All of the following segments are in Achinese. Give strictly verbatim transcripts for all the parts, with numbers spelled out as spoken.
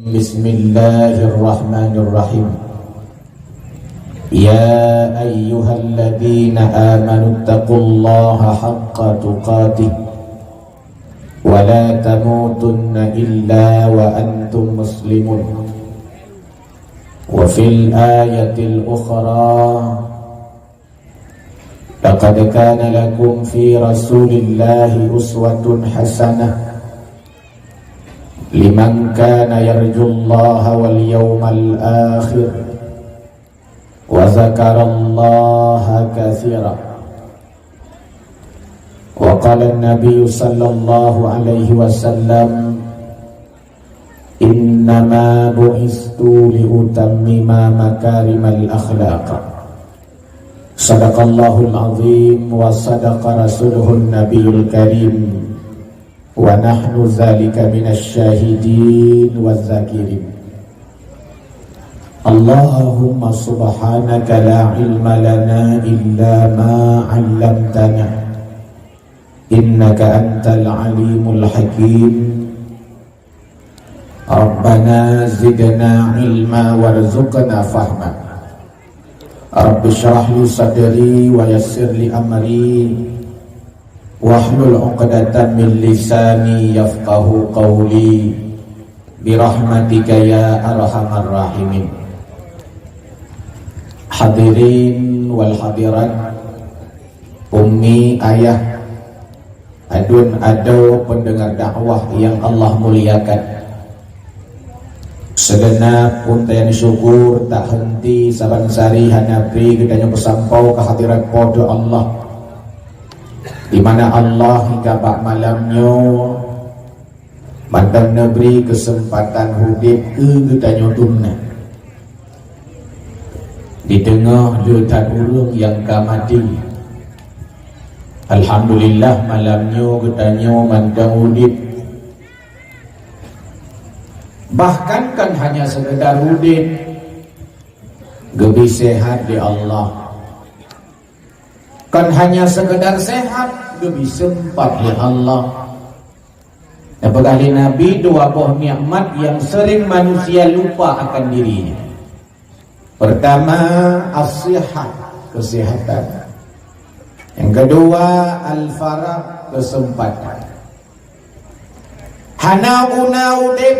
Bismillahirrahmanirrahim. Ya ayyuhalladzina amanu taqullaha haqqa tuqatih wa la tamutunna illa wa antum muslimun. Wa fil ayatil ukhra, laqad kana lakum fi Rasulillahi uswatun hasanah liman kana yarjullaha wal yawmal akhir wa dzakarallaha katsira. Wa qala an-nabiyyu sallallahu alaihi wasallam, "Innama bu'istu li utammima makarimal akhlaq." Sadaqallahul azim wa sadaqa rasuluhun nabiyul karim. Wa nahnu dzalika minasy syahidin wadz dzakirin. Allahumma subhanaka la ilma lana illa ma 'allamtana. Innaka antal alimul hakim. Rabbana zidna ilma warzuqna fahma. Rabbi shrah li sadri wa yassir li amri. Wahlul 'uqdatam min lisani yafqahu qawli. Birahmatika ya arhamar rahimin. Hadirin wal hadirat, ummi, ayah, aduen adoe pendengar dakwah yang Allah muliakan. Segenap punteng syukur tak henti saban sari hana bri geutanyoe peusampoe keu hadirat Po teu Allah, di mana Allah hingga bak malam nyoe mantong neubri keuseumpatan udeb keu geutanyoe dumna. Di teungoh le that ureuëng nyang ka maté. Alhamdulillah, malam nyoe geutanyoe mantong udeb. Bahkan kon hanya sekedar udeb, geubri sehat lé Allah. Kon hanya sekedar sehat, geubri seumpat lé Allah. Geupeugah lé Nabi dua boh nikmat nyang sering manusia lupa akan dirinya. Pertama, as-sihah, kesehatan. Yang kedua, al-faragh, kesempatan. Hana guna udeb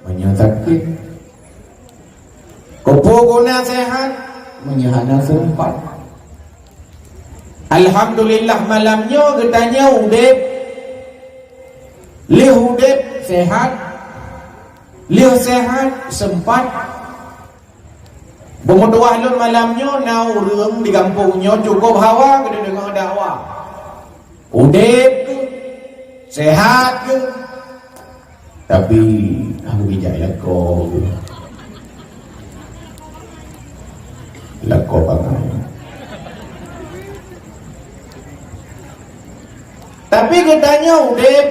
meunyoe sakét. Keupeue guna sehat meunyoe hana seumpat? Alhamdulillah, malam nyoe geutanyoe udeb. Lheueh udeb sehat, lheueh sehat seumpat. Beumeutuwah lôn malam nyoe na ureuëng di gampông nyoe cukôp hawa geudeungoe dakwah. Udeb keuh, sehat keuh, tapi hana geubijak lakoe keuh. Lakoe bangai. Tapi geutanyoe udeb,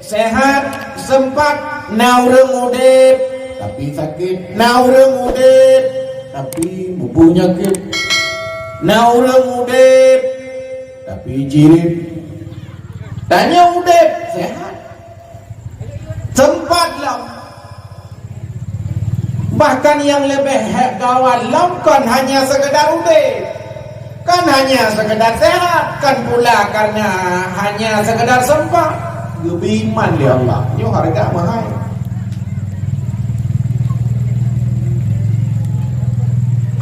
sehat, seumpat, na ureuëng udeb, tapi sakét, na ureuëng udeb, tapi mupeunyakét, na ureuëng udeb, tapi cirét. Tanyoe udeb, sehat, seumpat lom. Bahkan nyang leubeh he-, gawat lom kon hanya sekedar udeb, kon hanya sekedar sehat, kon pula karena hanya sekedar seumpat. Geubri iman lé Allah, nyoe hareuga meuhai.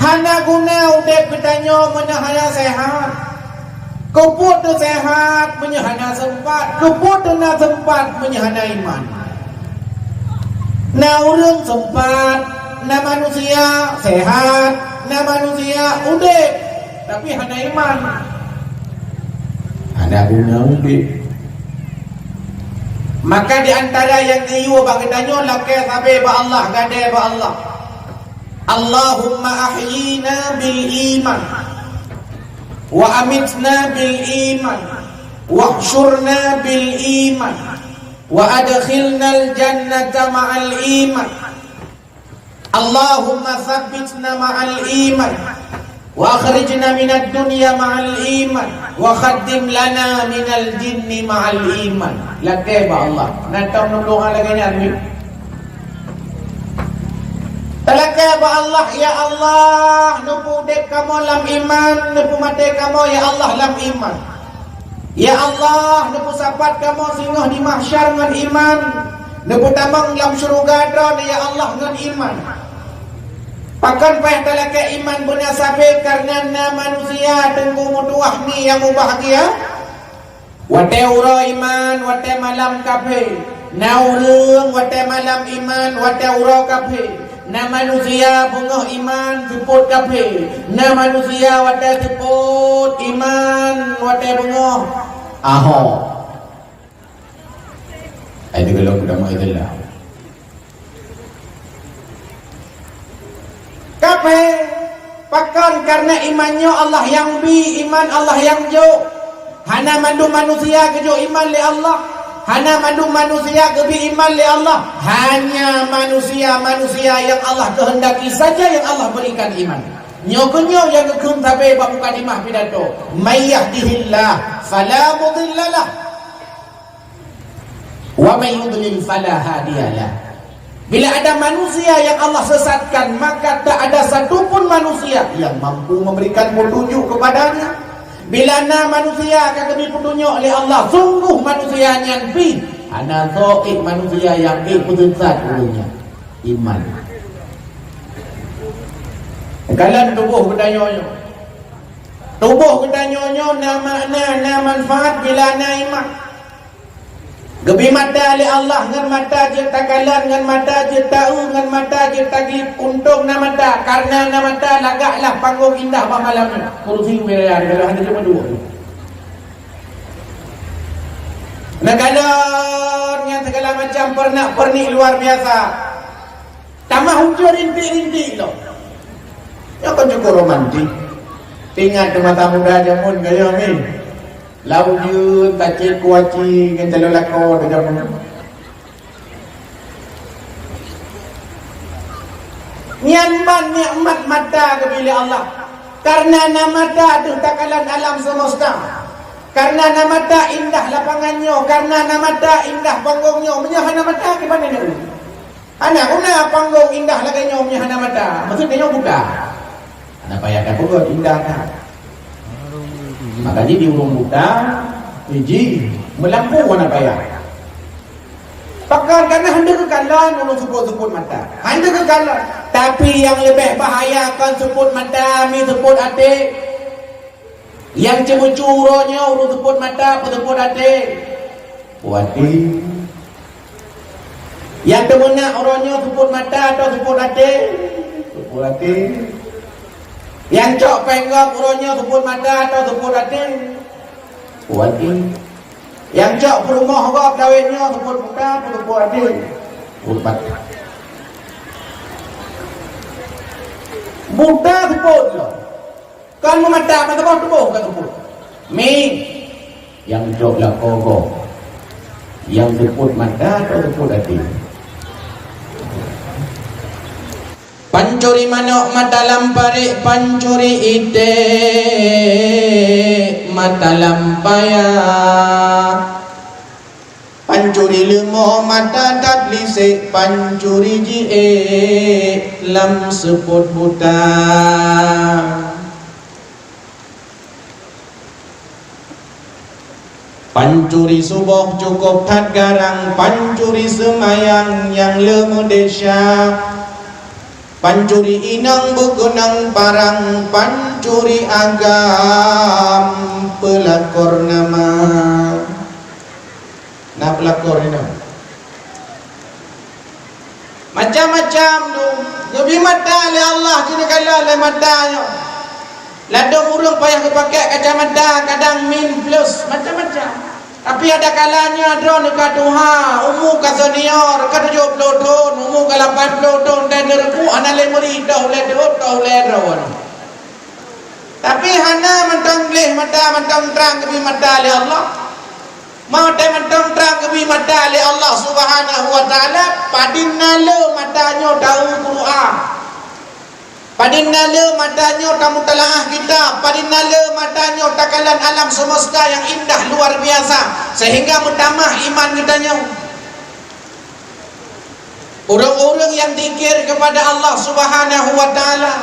Hana guna udeb geutanyoe meunyoe hana sehat. Keupeue teusehat meunyoe hana seumpat? Keupeue teuna seumpat meunyoe hana iman? Na ureuëng seumpat, na manusia sehat, na manusia udeb, tapi hana iman. Hana guna udeb. Maka di antara nyang geuyue bak geutanyoe, lakée sabe bak Allah, gade bak Allah. Allahumma ahyina bil iman, wa amitna bil iman, wahsyurna bil iman, wa adkhilnal jannata ma'al iman. Allahumma tsabbitna ma'al iman, wa akhrijna minad dunya ma'al iman, wa khattim lana minal jinni ma'al iman. Lakée bak Allah. Na tom lôn doá lagée nyan, Nabi? Talakée bak Allah, "Ya Allah, neupeuudeb kamoe lam iman, neupeumaté kamoe, ya Allah, lam iman. Ya Allah, neupeusapat kamoe singoh di mahsyar ngon iman, neupeutamong lam syeuruga Droeneuh, ya Allah, ngon iman." Pakon payah talakée iman beuna sabe? Kareuna na manusia teungku meutuwah mi nyang mubahgia. Watée uroe iman, watée malam kafé. Na ureuëng watée malam iman, watée uroe kafé. Na manusia beungoh iman, seupôt kafé. Na manusia watée seupôt iman, watée beungoh aho. Ai teugeulong udah mulai gelap. Kafé, pakon? Kareuna iman nyoe Allah nyang bi, iman Allah nyang jok. Hana mandum manusia geujok iman lé Allah. Hana mandum manusia geubi iman lé Allah. Hanya manusia-manusia nyang Allah keuhendaki saja nyang Allah berikan iman. Nyoe keuh nyoe nyang geukheun sabe bak mukadimah pidato, "May yahdihillah fala mudhillalah." "Wa may yudlil fala hadiyalah." Bila ada manusia yang Allah sesatkan, maka tak ada satu pun manusia yang mampu memberikan petunjuk kepadanya. Bila na manusia ka geubri petunjuk lé Allah, sungguh manusia nyan pih hana soe ék manusia nyang ék peusesat ureuëng nyan. Iman. Kalon tuboh geutanyoe nyoe. Tuboh geutanyoe nyoe na makna, na manfaat bila na iman. Geubi mata lé Allah, ngon mata jeuet takalon, ngon mata jeuet taeu, ngon mata jeuet tagiep. Untông na mata, kareuna na mata lagak lah panggong indah bak malam nyoe. Kursi wilayah, kalau hana cuma dua. Neukalon ngon segala macam peurenak-peurenik luar biasa. Tamah ujeuen rintik-rintik lom. Nyoe kan cukup romantik. Ingat keu masa muda jameun gaya ni. Lam ujeuen tacit kuaci ngon calon lakoe di jameun. Nyan ban nikmat mata geubi lé Allah. Kareuna na mata deuh takalon alam semesta. Kareuna na mata indah lapangan nyoe, kareuna na mata indah panggong nyoe. Meunyoe hana mata, kiban na ureuëng? Hana guna panggong indah lagée nyoe meunyoe hana mata. Maksud nyoe buta. Hana payah tapeugah indah that. Maka jih di ureuëng buta, jih meulampu hana payah. Pakon? Kareuna hana geukalon ureuëng seupôt-seupôt mata. Hana geukalon. Tapi nyang leubeh bahaya kon seupôt mata, mi seupôt até. Nyang ceumeucue uroe nyoe ureuëng seupôt mata, peuseupôt até. Seupôt até. Nyang teumeunak uroe nyoe seupôt mata atau seupôt até? Seupôt até. Nyang cok péng gob uroe nyoe seupôt mata atau seupôt até? Seupôt até. Nyang cok peurumoh gob dawet nyoe seupôt mata atau seupôt até? Seupôt mata. Buta seupôt nyoe. Kon meumata, mata boh tuboh ka seupôt. Mi, nyang cok lakoe gob, nyang seupôt mata atau seupôt até? Pancuri manok mata lam parék, pancuri iték mata lam paya. Pancuri leumo mata that lisek, pancuri jiék lam seupôt buta. Pancuri suboh cukôp that garang, pancuri seumayang nyang le meudesya. Pancuri inong beukeunong parang, pancuri agam peulakor nama. Na peulakor inong. Macam-macam tu. Geubi mata lé Allah, jeuet neukalon lé mata nyoe. Ladôm ureuëng payah geupakék kacamata, kadang min plus, macam-macam. Tapi ada kalanya droeneuh ka tuha, umu ka senior, ka tujoh ploh thon, umu ka lapan ploh thon, dan neureuku hana lé meuri, toh ulée deuôt, toh ulée droeneuh. Tapi hana mantong gleh mata, mantong trang geubi mata lé Allah. Mantong trang geubi mata lé Allah Subhanahu wa Taala, padum na le mata nyoe taeu Quran. Padum na le mata nyoe tamutalaah kitab, padum na le mata nyoe takalon alam semesta yang indah luar biasa, sehingga meutamah iman geutanyoe. Ureuëng-ureuëng nyang zikir kepada Allah Subhanahu wa Taala,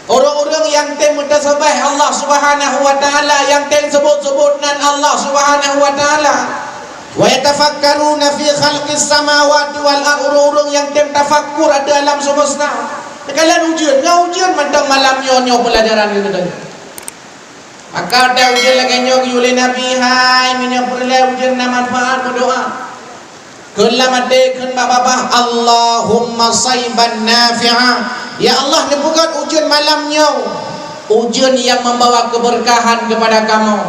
ureuëng-ureuëng nyang tem meutasabih Allah Subhanahu wa Taala, nyang tem seubut-seubut nan Allah Subhanahu wa Taala, wa yatafakkaruna fi khalqis samawati wal ard, ureuëng-ureuëng nyang tem tafakkur ateueh alam semesta. Teukalon ujeuen, ngon ujeuen mantong malam nyoe, nyoe peulajaran geutanyoe. Maka watée ujeuen lagée nyoe geuyue lé Nabi, hai, meunyoe peureulée ujeuen na manfaat, meudoa. Kheun lam até, kheun bak babah, "Allahumma saiban nafi'a." Ya Allah, neupeugét ujeuen malam nyoe, ujeuen nyang membawa keberkahan kepada kamoe.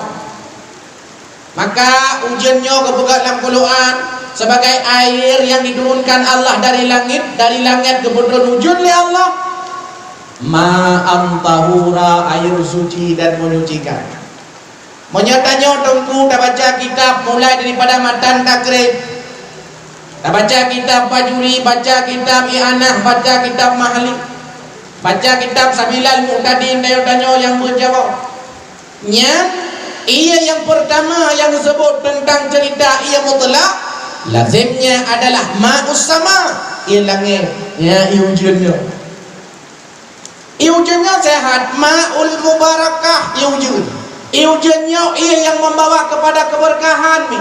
Maka ujeuen nyoe geupeugah lam Quran sebagai air yang diturunkan Allah dari langit, dari langét geupeutrön ujeuen lé Allah. Ma'an tahura, air suci dan menyucikan. Meunyoe tanyoe teungku tabaca kitab mulai daripada matan Takrib, tabaca kitab Bajuri, baca kitab I'anah, baca kitab Mahli, baca kitab Sabilal Muhtadin, tanyoe-tanyoe nyang beujaweueb. Nyan, ié nyang peurtama nyang geuseubut teuntang ceurita ié mutlak, lazimnya adalah ma'us sama, ié langét, nyan ié ujeuen nyoe. Ié ujeuen nyoe sehat, ma'ul mubarakah, ié ujeuen. Ié ujeuen nyoe ié nyang membawa kepada keberkahan mi.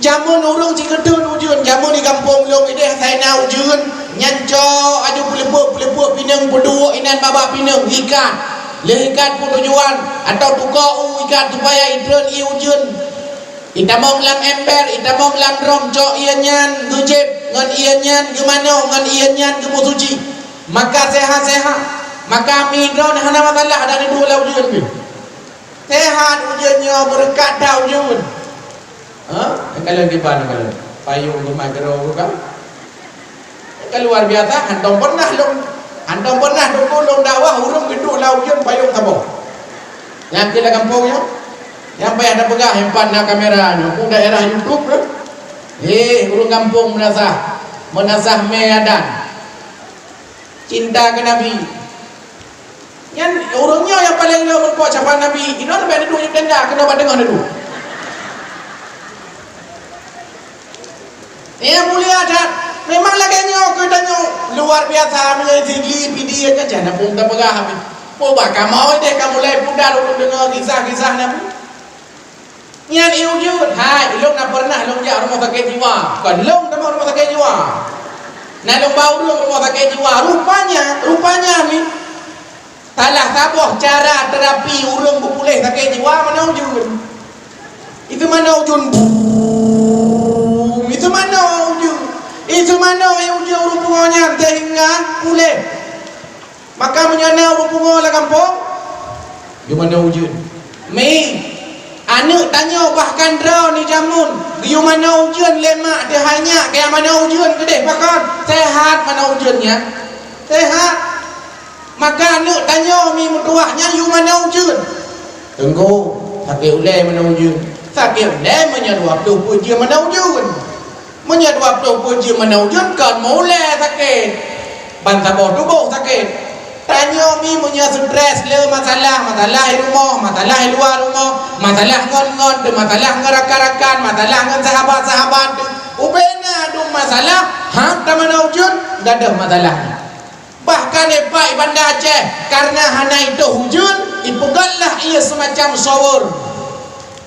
Jameun ureuëng jikeuteun ujeuen, jameun di gampông lôn ideh asai na ujeuen, nyan cok aju peuleupok-peuleupok pineung peuduek inan babah pineung, ikat. Lheueh ikat peue tujuan, atau tuka u ikat supaya itreun ié ujeuen. Itamong lam ember, itamong lam drom, cok ié nyan geujép, ngon ié nyan geumanoe, ngon ié nyan geumeusuci. Maka sehat-sehat. Maka mi droe hana masalah dan iduek lam ujeuen pih. Sehat ujeuen nyoe, beureukat that ujeuen. Ha? Nyang kalon kiban nyang kalon. Payong geumai keudroe bukan? Nyang ka luar biasa, hantom pernah lôn, hantom pernah teungku lôn dakwah ureuëng geuduek lam ujeuen payong saboh. Nyang keu lam gampông nyoe, nyang payah tapeugah, nyang pat na kamera nyoe, peue daerah YouTube nyoe. Heh, ureuëng gampông meunasah, meunasah mé adan. Cinta keu Nabi. Nyan ureuëng nyoe nyang paleng le meureumpok syafaat Nabi. Inoe leubeh neuduek nyang tenda keunoe bak teungoh neuduek. Nyang mulia that, memang lagée nyoe keu tanyoe luar biasa meunyoe sigi pidie nyan, jangan pun tapeugah habéh. Peue bah kamoe deh ka mulai pudar ulôn deungoe kisah-kisah Nabi. Nyan ié ujeuen, hai, lôn na pernah lôn jak rumoh sakét jiwa. Kon lôn tamong rumoh sakét jiwa. Na lôn ba ureuëng rumoh sakét jiwa. Rupanya, rupanya mi, salah saboh cara terapi ureuëng beupuléh sakét jiwa manoe ujeuen. Itu manoe ujeuen. Brum. Itu manoe ujeuen. Itu manoe ié ujeuen ureuëng pungo nyan sehingga puléh. Maka meunyoe na ureuëng pungo lam gampông, yue manoe ujeuen. Mi, aneuëk tanyoe bahkan droeneuh jameun, geuyue manoe ujeuen lé mak teuh hai nyak, kaya manoe ujeuen keudeh pakon, sehat manoe ujeuen nyan. Sehat. Maka aneuëk tanyoe mi meutuwah nyan yue manoe ujeuen. Teungku, sakét ulée manoe ujeuen. Sakét ulée meunyoe dua ploh peuet jeuem manoe ujeuen. Meunyoe dua ploh peuet jeuem manoe ujeuen kon mulée sakét. Ban saboh tuboh sakét. Tanyoe mi meunyoe stres le masalah, masalah di rumoh, masalah di luwa rumoh, masalah ngon-ngon teuh, masalah ngon rakan-rakan, masalah ngon sahabat-sahabat teuh. Ubena dum masalah, ha, tamanoe ujeuen, gadôh masalah. Bahkan ipak i Banda Aceh, karena hana itoh ujeuen, ipeugötlah ié seumacam sour.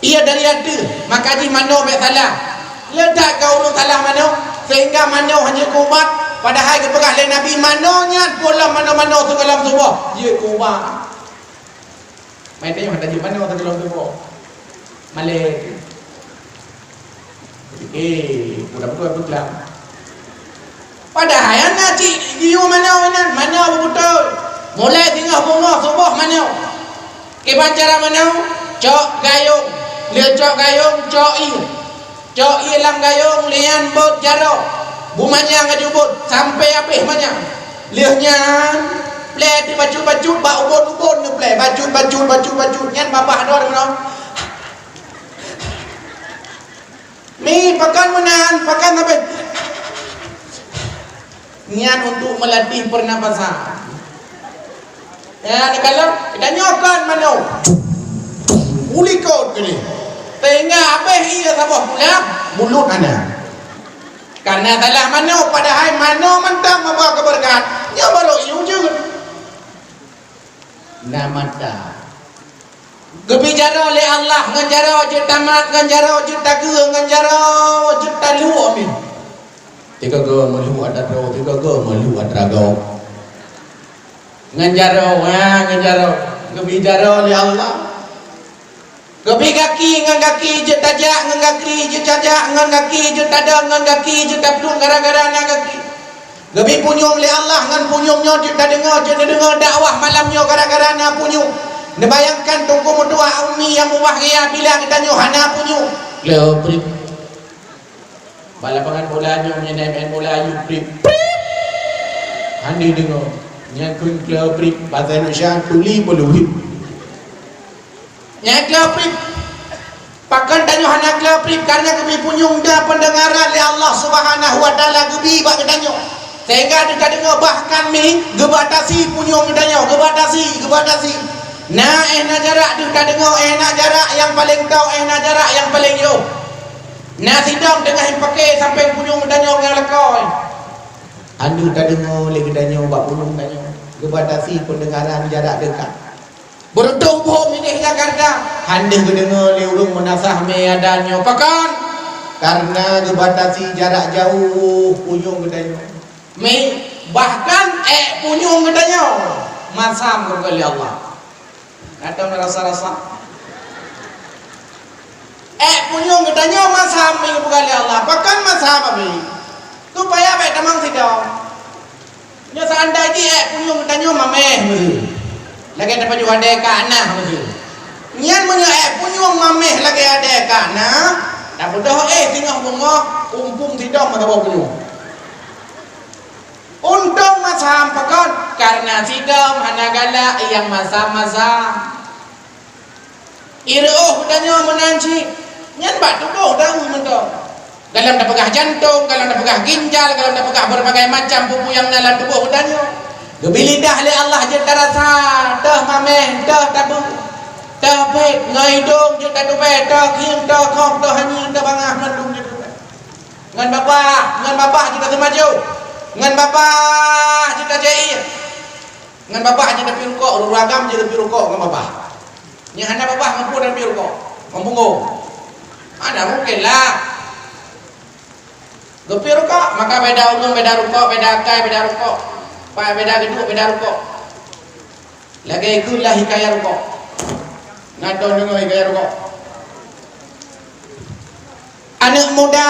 Ié dari ateueh, maka jih manoe bék salah. Le that ka ureuëng salah manoe, sehingga manoe hana jeuet keu ubat, padahai geupeugah lé Nabi manoe nyan pulom manoe-manoe sigohlom suboh jeuet keu ubat. Meutanyoe hana jeuet manoe sigohlom suboh. Malée. Eh, mudah-mudahan beutôi. Padahai hana cit geuyue manoe inan, manoe beutôi. Mulai singoh beungoh suboh manoe. Kiban cara manoe, cok gayong. Lheueh cok gayong, cok ié. Cok ié lam gayong, lheueh nyan bot jaroe. Bumanyang laju bot sampoe habéh manyang. Lheueh nyan, plé teubacut-bacut bak ubon-ubon neuplé. Bacut, bacut, bacut, bacut. Nyan babah droe meunoe. Mi, pakon meunan, pakon habéh. Nyan untuk melatih pernapasan. Ya, kalau kita nyokot manoe. Ulikot gini. Sehingga habéh ié saboh pula, mulut hana. Kana salah manoe, padahai manoe mantong meuba keubeureukat, nyoe barô ié ujeuen. Na mata. Geubi jaroe lé Allah ngon jaroe jeuet tamat, ngon jaroe jeuet tageue, ngon jaroe jeuet taluek mi. Tiga-tiga meuluek atra droe, tiga-tiga meuluek atra gob. Ngon jaroe, ha, ngon jaroe. Geubi jaroe lé Allah. Geubi gaki, ngon gaki jeuet tajak, ngon gaki jeuet tajak, ngon gaki jeuet tadong, ngon gaki jeuet taplueng gara-gara na gaki. Geubi punyueng lé Allah, ngon punyueng nyoe jeuet tadeungoe, jeuet neudeungoe dakwah malam nyoe gara-gara na punyueng. Neubayangkan Teungku meutuah Ummi nyang mubahgia bila geutanyoe hana punyueng. Leuprip. Bak lapangan bola nyoe meunyoe na maén bola, yue prip, prip. Hana deungoe. Nyan kheun kleu prip, basa Indonesia tuli peuluwih. Nyan kleu prip. Pakon tanyoe hana kleu prip? Karena geubi punyueng da peundeungaran lé Allah Subhanahu wa Taala geubi bak geutanyoe. Sehingga deuh tadeungoe bahkan mi geubatasi punyueng geutanyoe, geubatasi, geubatasi. Na éh na jarak deuh tadeungoe, éh na jarak nyang paleng tôk, éh na jarak nyang paleng yoh. Na sidong teungoh jipake sampéng punyueng geutanyoe nyang lakoe. Hana tadeungoe lé geutanyoe bak punyueng tanyoe. Geubatasi peundeungaran jarak deukat. Beureutoh boh miléh Jakarta, hana geudeungoe lé ureueng meunasah mé adan nyoe. Pakon? Karena geubatasi jarak jauh punyueng geutanyoe. Mi, bahkan ék punyueng geutanyoe masam geupeugah lé Allah. Gata meurasa-rasa? Ék punyueng geutanyoe masam mi geupeugah lé Allah. Pakon masam, Abi? Supaya bék tamong sidong. Nyoe seandai jih ék punyueng geutanyoe maméh meuheueh. Lagée tapajoh adée ka na meuheueh. Nyan meunyoe ék punyueng maméh lagée adée ka na, tabeudôh éh singoh beungoh umpung sidong meusaboh punyueng. Untông masam pakon? Karena sidom hana galak nyang masam-masam. Ireuoh geutanyoe meunan cit, nyan bak tuboh daun mantong. Galom tapeugah jantong, galom tapeugah ginjal, galom tapeugah beureubagai macam peue-peue nyang na lam tuboh geutanyoe. Geubi lidah lé Allah jeuet tarasa, toh maméh, toh tabeue, toh bék, ngon idong jeuet tatubée, toh khieng, toh khom, toh hanyi, toh bangah, mandum jeuet tatubée. Ngon babah, ngon babah jeuet taseumajoh. Ngon babah jeuet tajéh ié. Ngon babah jeuet tapiep rukok, ureueng agam jeuet tapiep rukok ngon babah. Nyang hana babah ngon peue tapiep rukok? Ngon punggong. Hana mungken lah. Geupiep rukok, maka beda ureueng beda rukok, beda akai beda rukok. Beda geuduek beda rukok. Lagée keulah hikayat rukok. Na droe deungoe hikayat rukok? Aneuëk muda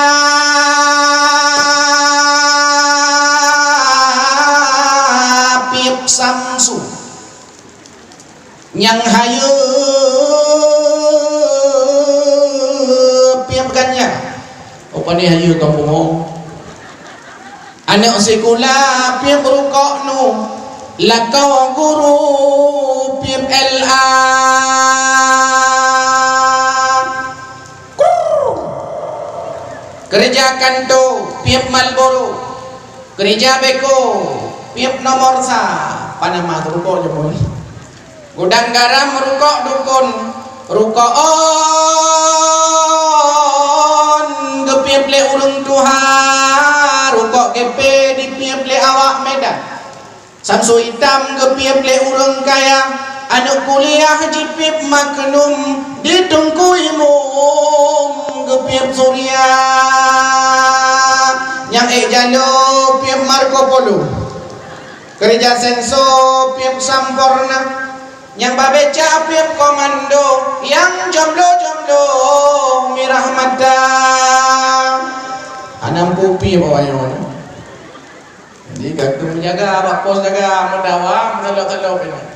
piep Samsu nyang hayeue piep ganja. Oh, pane hayeue kampung oh. Aneuëk sikula piep rukok nu, lakoe guru piep L A. Keureuja kanto piep Marlboro, keureuja beko piep nomor sa, panama rukok jumui. Gudang garam rukok dukon, rukok on geupiep lé ureuëng tuha, rukok gepe dipiep lé awak Medan. Samsu itam geupiep lé ureuëng kaya, aneuëk kuliah jipiep Magnum, di Teungku Imum geupiep Surya. Nyang ék jalo piep Marco Polo. Keureuja senso piep Sampoerna, nyang babéca piep komando, nyang jomblo-jomblo mirah mata. Hana meupiep awaknyan. Jadi, gata meujaga bak pos jaga, meudawa, meusalôk-salôk nyan.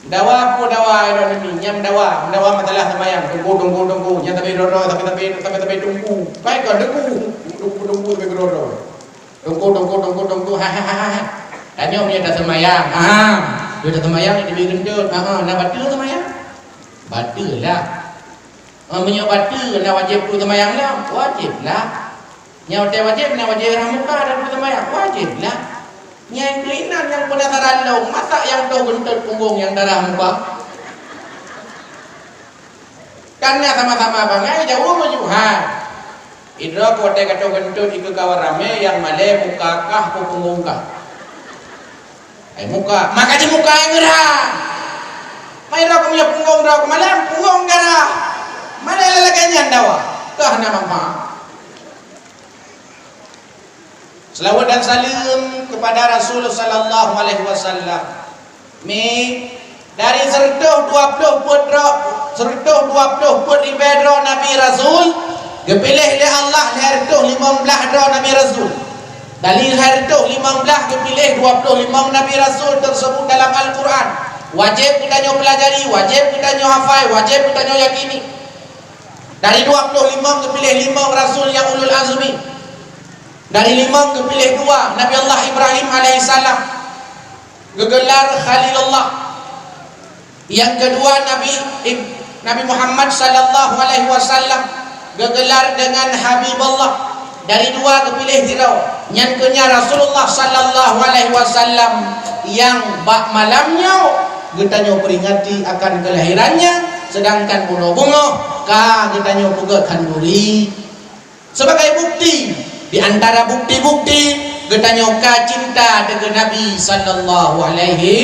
Dawa peue dawa droeneuh nyoe? Nyan dawa, dawa masalah seumayang. Teungku, teungku, teungku. Nyan sabe droe-droe, sabe, sabe, sabe, sabe teungku. Kai kon teungku. Teungku, teungku, sabe droe-droe. Teungku, teungku, teungku, teungku. Ha, ha, ha, ha, ha. Tanyoe meunyoe taseumayang. Ha. Meunyoe taseumayang, jadi geunteut. Ha, ha. Na bateue seumayang? Bateue lah. Ah, meunyoe bateue na wajéb keu seumayang nyoe, wajéb lah. Nyoe watée wajéb na wajéb rhah muka dan keu seumayang, wajéb lah. Nyang keuinan nyang penasaran lom, masa nyang toh geunteut punggong nyang darah muka? Kan na sama-sama bangai jaweueb meujuhan. Idroe watée ka troh geuntot dikeue kawan ramé nyang malée muka kah peue punggong kah. Ai muka, maka jimuka nyang geura. Mai droe keu meunyoe punggong droe keu malée, punggong geura. Malée lagée nyan dawa. Kah na manfaat. Selawat dan salam kepada Rasul sallallahu alaihi wasallam. Mi, dari seratus dua puluh peuet droe, seratus dua puluh peuet ribée droe nabi rasul, geupiléh lé Allah lhée reutôh limong blaih droe nabi rasul. Dari lhée reutôh limong blaih geupiléh dua puluh limong nabi rasul tersebut dalam Al-Quran. Wajéb geutanyoe peulajari, wajéb geutanyoe hafai, wajéb geutanyoe yakini. Dari dua puluh limong geupiléh limong rasul nyang ulul azmi. Dari limong geupiléh dua, Nabi Allah Ibrahim alaihissalam, geugelar Khalilullah. Nyang keudua, Nabi Ib-, Nabi Muhammad sallallahu alaihi wasallam, geugelar dengan Habibullah. Dari dua geupiléh sidroe, nyan keuh nyan Rasulullah sallallahu alaihi wasallam nyang bak malam nyoe geutanyoe peringati akan kelahirannya, sedangkan bunoe beungoh ka geutanyoe peugét khanduri. Sebagai bukti, di antara bukti-bukti geutanyoe ka cinta deungon Nabi sallallahu alaihi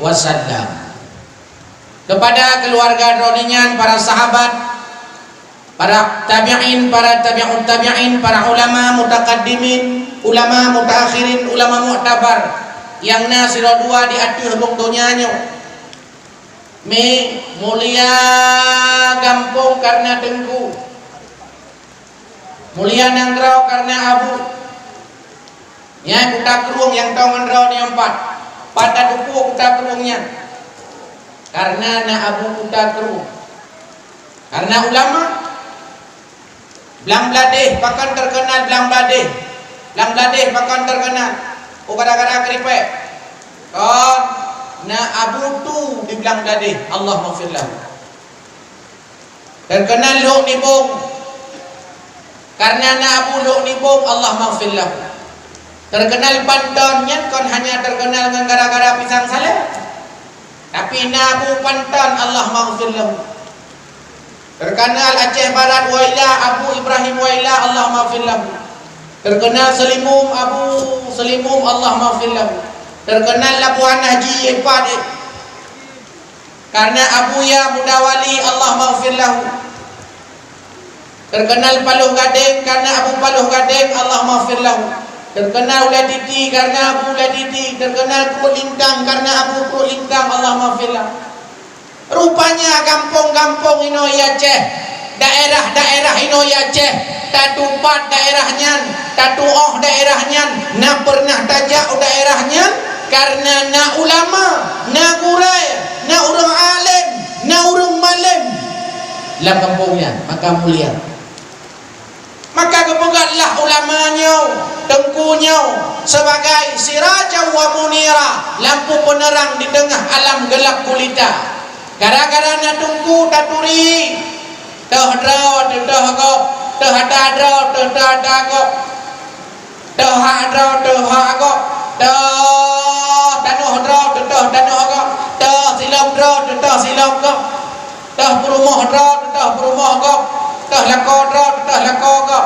wasallam. Kepada keluarga droeneuh nyan, para sahabat, para tabi'in, para tabi'ut tabi'in, para ulama mutakaddimin, ulama mutaakhirin, ulama muktabar nyang na sidroe dua di ateueh rhueng donya nyoe. Mi, mulia gampông kareuna teungku. Mulia nanggroe kareuna abu. Nyan kuta krueng nyang tông ngon droeneuh nyoe pat. Pat tateupeue kuta krueng nyan? Kareuna na abu kuta krueng. Kareuna ulama. Blang Bladeh, pakon teukeunal Blang Bladeh? Blang Bladeh pakon teukeunal? Oh, gara-gara keuripek. Kon, na abu tu di Blang Bladeh. Allahumma ghfir lahu. Teukeunal Lhok Nibong. Kareuna na abu Lhok Nibong, Allahumma ghfir lahu. Teukeunal Panton nyan kon hanya teukeunal ngon gara-gara pisang saleb. Tapi na abu Panton, Allahumma ghfir lahu. Teukeunal Aceh Barat Waila, Abu Ibrahim Waila, Allahumma ghfir lahu. Teukeunal Seulimum, Abu Seulimum, Allahumma ghfir lahu. Teukeunal Labuhan Haji Ipat, kareuna Abuya Muda Wali, Allahumma ghfir lahu. Teukeunal Paloh Gadeng kareuna Abu Paloh Gadeng, Allahumma ghfir lahu. Teukeunal Ulée Titi kareuna Abu Ulée Titi. Teukeunal Pruet Lintang kareuna Abu Pruet Lintang, Allahumma ghfir lahu. Rupanya gampông-gampông inoe Aceh, daerah-daerah inoe Aceh, tatupat daerah nyan, tatuoh daerah nyan, na peureunah tajak u daerah nyan, kareuna na ulama, na gurée, na ureuëng além, na ureuëng malém lam gampông nyan, maka mulia. Maka geupeugah lah ulama nyoe, teungku nyoe, sebagai sirajan wa munira, lampu peuneurang di teungoh alam geulab gulita. Gara-gara na teungku taturi, teuh droe teuh gob, teuh ata droe teuh ata gob, teuh hak droe teuh hak gob, teuh tanoh droe teuh tanoh gob, teuh silop droe teuh silop gob. Teuh peurumoh droe, teuh peurumoh gob, teuh lakoe droe, teuh lakoe gob.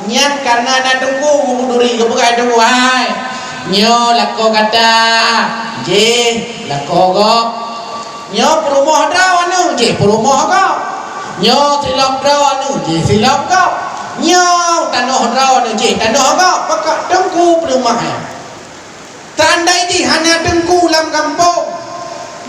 Nyan kareuna na teungku meuduri geupeugah teungku, "Hai, nyoe lakoe gata, jih lakoe gob. Nyoe peurumoh droe anu, jih peurumoh gob. Nyoe silop droe anu, jih silop gob. Nyoe tanoh droe anu, jih tanoh gob." Pakon teungku peurumoh nyan. Seandai jih hana teungku lam gampông,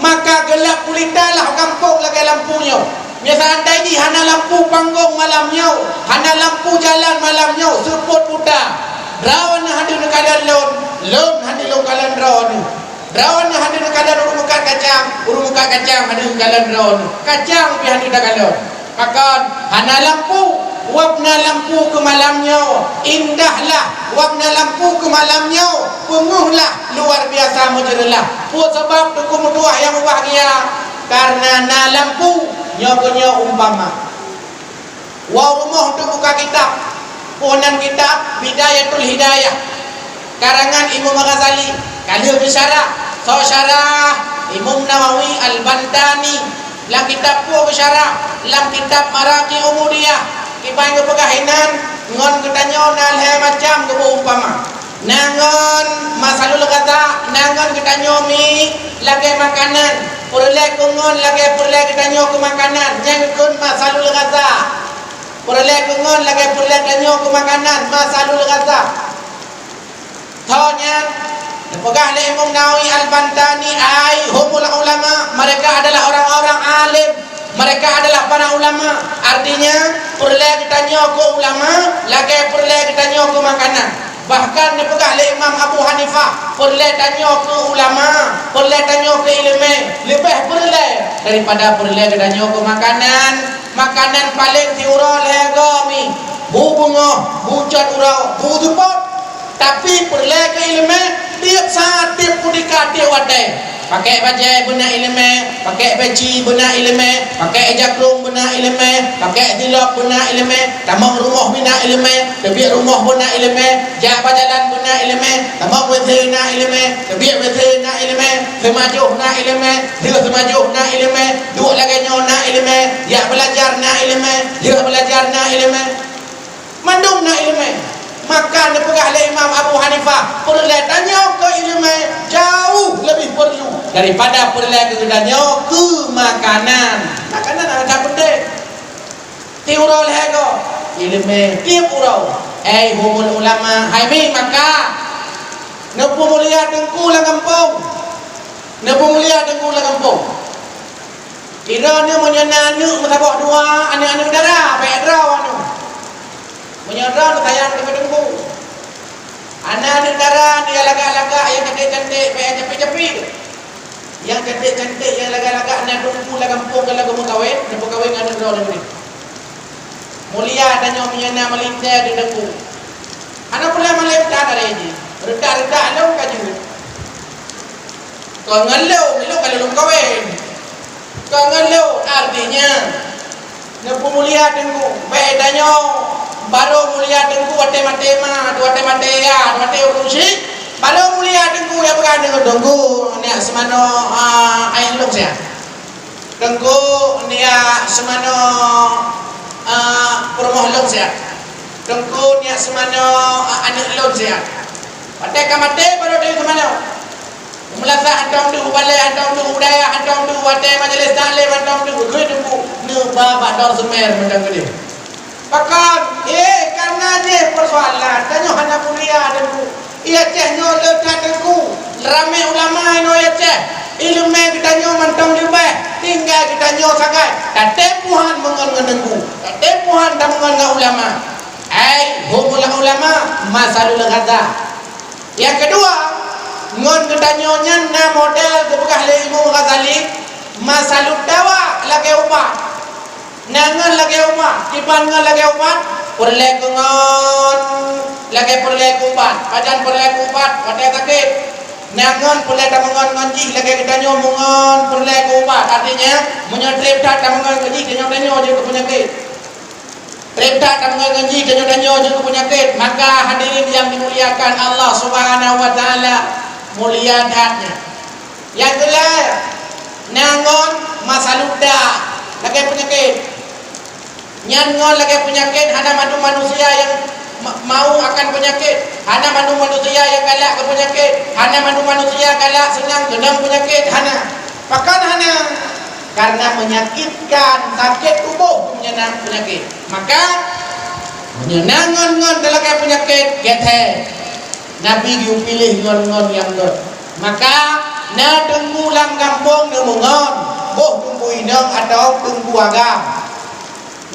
maka geulab gulita lah gampông lagée lampu nyoe. Nyoe seandai jih hana lampu panggong malam nyoe, hana lampu jalan malam nyoe, seupôt buta. Droeneuh hana neukalon lôn, lôn hana lôn kalon droeneuh. Droeneuh hana neukalon ureuëng meukat kacang, ureuëng meukat kacang hana neukalon droeneuh. Kacang pih hana takalon. Pakon, hana lampu, wab na lampu keu malam nyoe, indahlah, wab na lampu keu malam nyoe, peungeuhlah, luar biasa meujeureulah. Peue sabab teungku meutuah nyang mubahgia? Kareuna na lampu, nyoe keuh nyoe umpama. Woe rumoh teubuka kitab, peue nan kitab Bidayatul Hidayah. Karangan Imam Al-Ghazali, ka lheueh geusyarah, soe syarah? Imam Nawawi Al-Bantani. Lam kitab peue geusyarah? Lam kitab Maraqi Ubudiyah. Kiban geupeugah inan, Ngon geutanyoe na lhée macam geuboh umpama. Na ngon masalul ghaza, na ngon geutanyoe mi lagée makanan. Peureulée keu ngon lagée peureulée geutanyoe keu makanan. Nyan kheun masalul ghaza. Peureulée keu ngon lagée peureulée geutanyoe keu makanan. Masalul ghaza. Tho nyan, geupeugah lé Imam Nawawi Al-Bantani, ai humul ulama, mereka adalah orang-orang alim, mereka adalah para ulama. Artinya, peureulée geutanyoe keu ulama, lagée peureulée geutanyoe keu makanan. Bahkan geupeugah lé Imam Abu Hanifah, peureulée tanyoe keu ulama, peureulée tanyoe keu ileumé, leubeh peureulée daripada peureulée geutanyoe keu makanan. Makanan paleng siuroe lhée goe mi, bu beungoh, bu cot uroe, bu seupôt. Tapi peureulée keu ileumé, tieb saát, tieb kutika, tieb watée. Pakèk bajée beuna ileumé, pakèk peci beuna ileumé, pakèk jakrong beuna ileumé, pakèk silop beuna ileumé, tamong rumoh beuna ileumé, teubiet rumoh beuna ileumé, jak bak jalan beuna ileumé, tamong WC na ileumé, teubiet WC na ileumé, seumajoh na ileumé, lheueh seumajoh na ileumé, duek lagée nyoe na ileumé, jak beulajar na ileumé, lheueh beulajar na ileumé. Mandum na ileumé. Maka neupeugah lé Imam Abu Hanifah, peureulée tanyoe keu ileumé jauh leubeh peurlu daripada peureulée keu geutanyoe keu makanan. Makanan hana that peunteng. Tieb uroe lhée goe, ileumé tieb uroe. Ai humul ulama, hai mi maka neupeumulia teungku lam gampông. Neupeumulia teungku lam gampông. Droeneuh meunyoe na aneuëk meusaboh dua, aneuëk-aneuëk dara, bèk droe aneuëk. Meunyoe droeneuh sayang keu teungku. Hana aneuëk dara nyang lagak-lagak, nyang cantik-cantik, bèk capi-capi. Nyang cantik-cantik, nyang lagak-lagak na teungku lam gampông ka lagak meukawen, neupeukawen ngon aneuëk droeneuh. Mulia tanyoe meunyoe na meulintèe di teungku. Hana pula malém that aré jih. Reutak-reutak lom ka jeuet. Kon ngon lôn, lôn ka lôn kawen. Kon ngon lôn, artinya, neupeumulia teungku. Bèk tanyoe, barô mulia teungku watèe maté ma, watèe maté yah, watèe ureuëng syik. Barô mulia teungku, ya bukan teungku, teungku, nyak seumanoe, ah, ayah lôn siat. Teungku, nyak seumanoe, ah, peurumoh lôn siat. Teungku, nyak seumanoe, ah, aneuëk lôn siat. Watèe ka maté, barô teuseumanoe. Meulasah hantom deuh, u balée hantom deuh, u dayah hantom deuh, watèe majelis taklim hantom deuh, geukheun teungku, neuba bak Dor Seumé mantong keudeh. Pakon? Eh, kareuna jih peusoalan, tanyoe hana mulia teungku. Di Aceh nyoe le that teungku, ramé ulama inoe di Aceh. Ileumé geutanyoe mantong leubeh, tinggai geutanyoe sagai. Tatem Tuhan meungon ngon teungku, tatem Tuhan tameungon ngon ulama. Ai humul ulama masalul ghaza. Nyang keudua, ngon geutanyoe nyan na model geupeugah lé Imam Ghazali, masalud dawa lagée ubat. Na ngon lagée ubat, kiban ngon lagée ubat, peureulée keu ngon lagée peureulée keu ubat. Pajan peureulée keu ubat, watée sakét. Na ngon peureulée tameungon ngon jih lagée geutanyoe meungon peureulée keu ubat. Artinya, meunyoe treb that tameungon ngon jih, tanyoe-tanyoe jeuet keu peunyakét. Treb that tameungon ngon jih, tanyoe-tanyoe jeuet keu peunyakét. Maka hadirin yang dimuliakan Allah Subhanahu wa Taala, mulia that nyan. Nyang keulhée, na ngon masalud da lagée peunyakét. Nyan ngon lagée peunyakét, hana mandum manusia nyang ma-, mau akan peunyakét, hana mandum manusia nyang galak keu peunyakét, hana mandum manusia galak seunang keunong peunyakét, hana. Pakon hana? Karena menyakitkan, sakét tuboh meunyoe na peunyakét. Maka, meunyoe na ngon-ngon talakée peunyakét, gét that. Nabi geupiléh ngon-ngon nyang ngon. Maka, na teungku lam gampông neumeungon, boh teungku inong atawa teungku agam.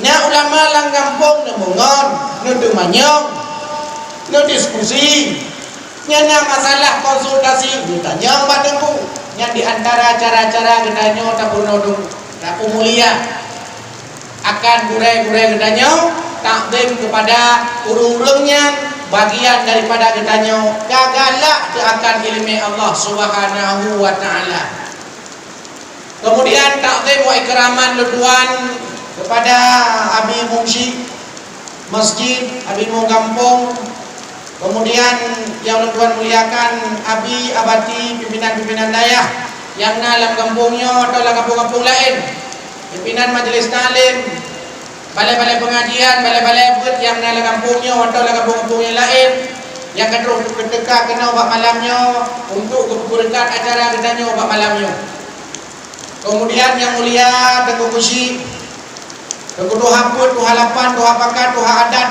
Na ulama lam gampông neumeungon, neuteumanyong, neudiskusi. Nyan na masalah konsultasi, geutanyong bak teungku. Nyan di antara cara-cara geutanyoe tapeurunoe teungku, tapeumulia akan gurée-gurée geutanyoe, takzim keupada ureuëng-ureuëng nyan bagian daripada geutanyoe ka galak teuakan iéleumé Allah Subhanahu wa Taala. Keumudian, takzim wa ikraman lôn tuan keupada Abi Munsyik Masjid, Abi Imum Gampông, keumudian nyang lôn tuan muliakan Abi Abati, pimpinan-pimpinan dayah nyang na lam gampông nyoe atawa lam gampông-gampông laén, pimpinan majlis taklim, Balai-balai pengajian, balai-balai beuet nyang na lam gampông nyoe atau lam gampông-gampông nyang laén nyang ka troh geuteuka keunoe bak malam nyoe untuk geupeubeurekat acara geutanyoe bak malam nyoe. Keumudian nyang mulia Teungku Geuchik, Teungku Tuha Peuet, Tuha Lapan, Tuha Pakat, Tuha Adat,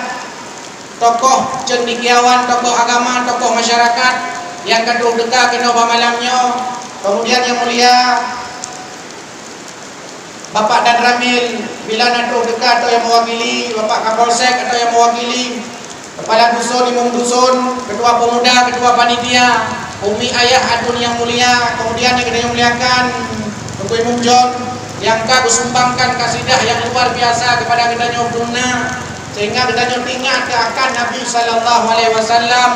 tokoh cendekiawan, tokoh agama, tokoh masyarakat nyang ka troh teuka keunoe bak malam nyoe. Keumudian nyang mulia Bapak Danramil, bila na troh teuka atau nyang meuwakili, Bapak Kapolsek atau nyang meuwakili, Kepala Dusun, Imum Dusun, Ketua Pemuda, Ketua Panitia, Umi Ayah Adun nyang mulia, keumudian nyang geutanyoe muliakan, Teungku Imum John, nyang ka geusumbangkan kasidah nyang luar biasa keupada geutanyoe dum na, sehingga geutanyoe teuingat keu akan Nabi sallallahu alaihi wasallam,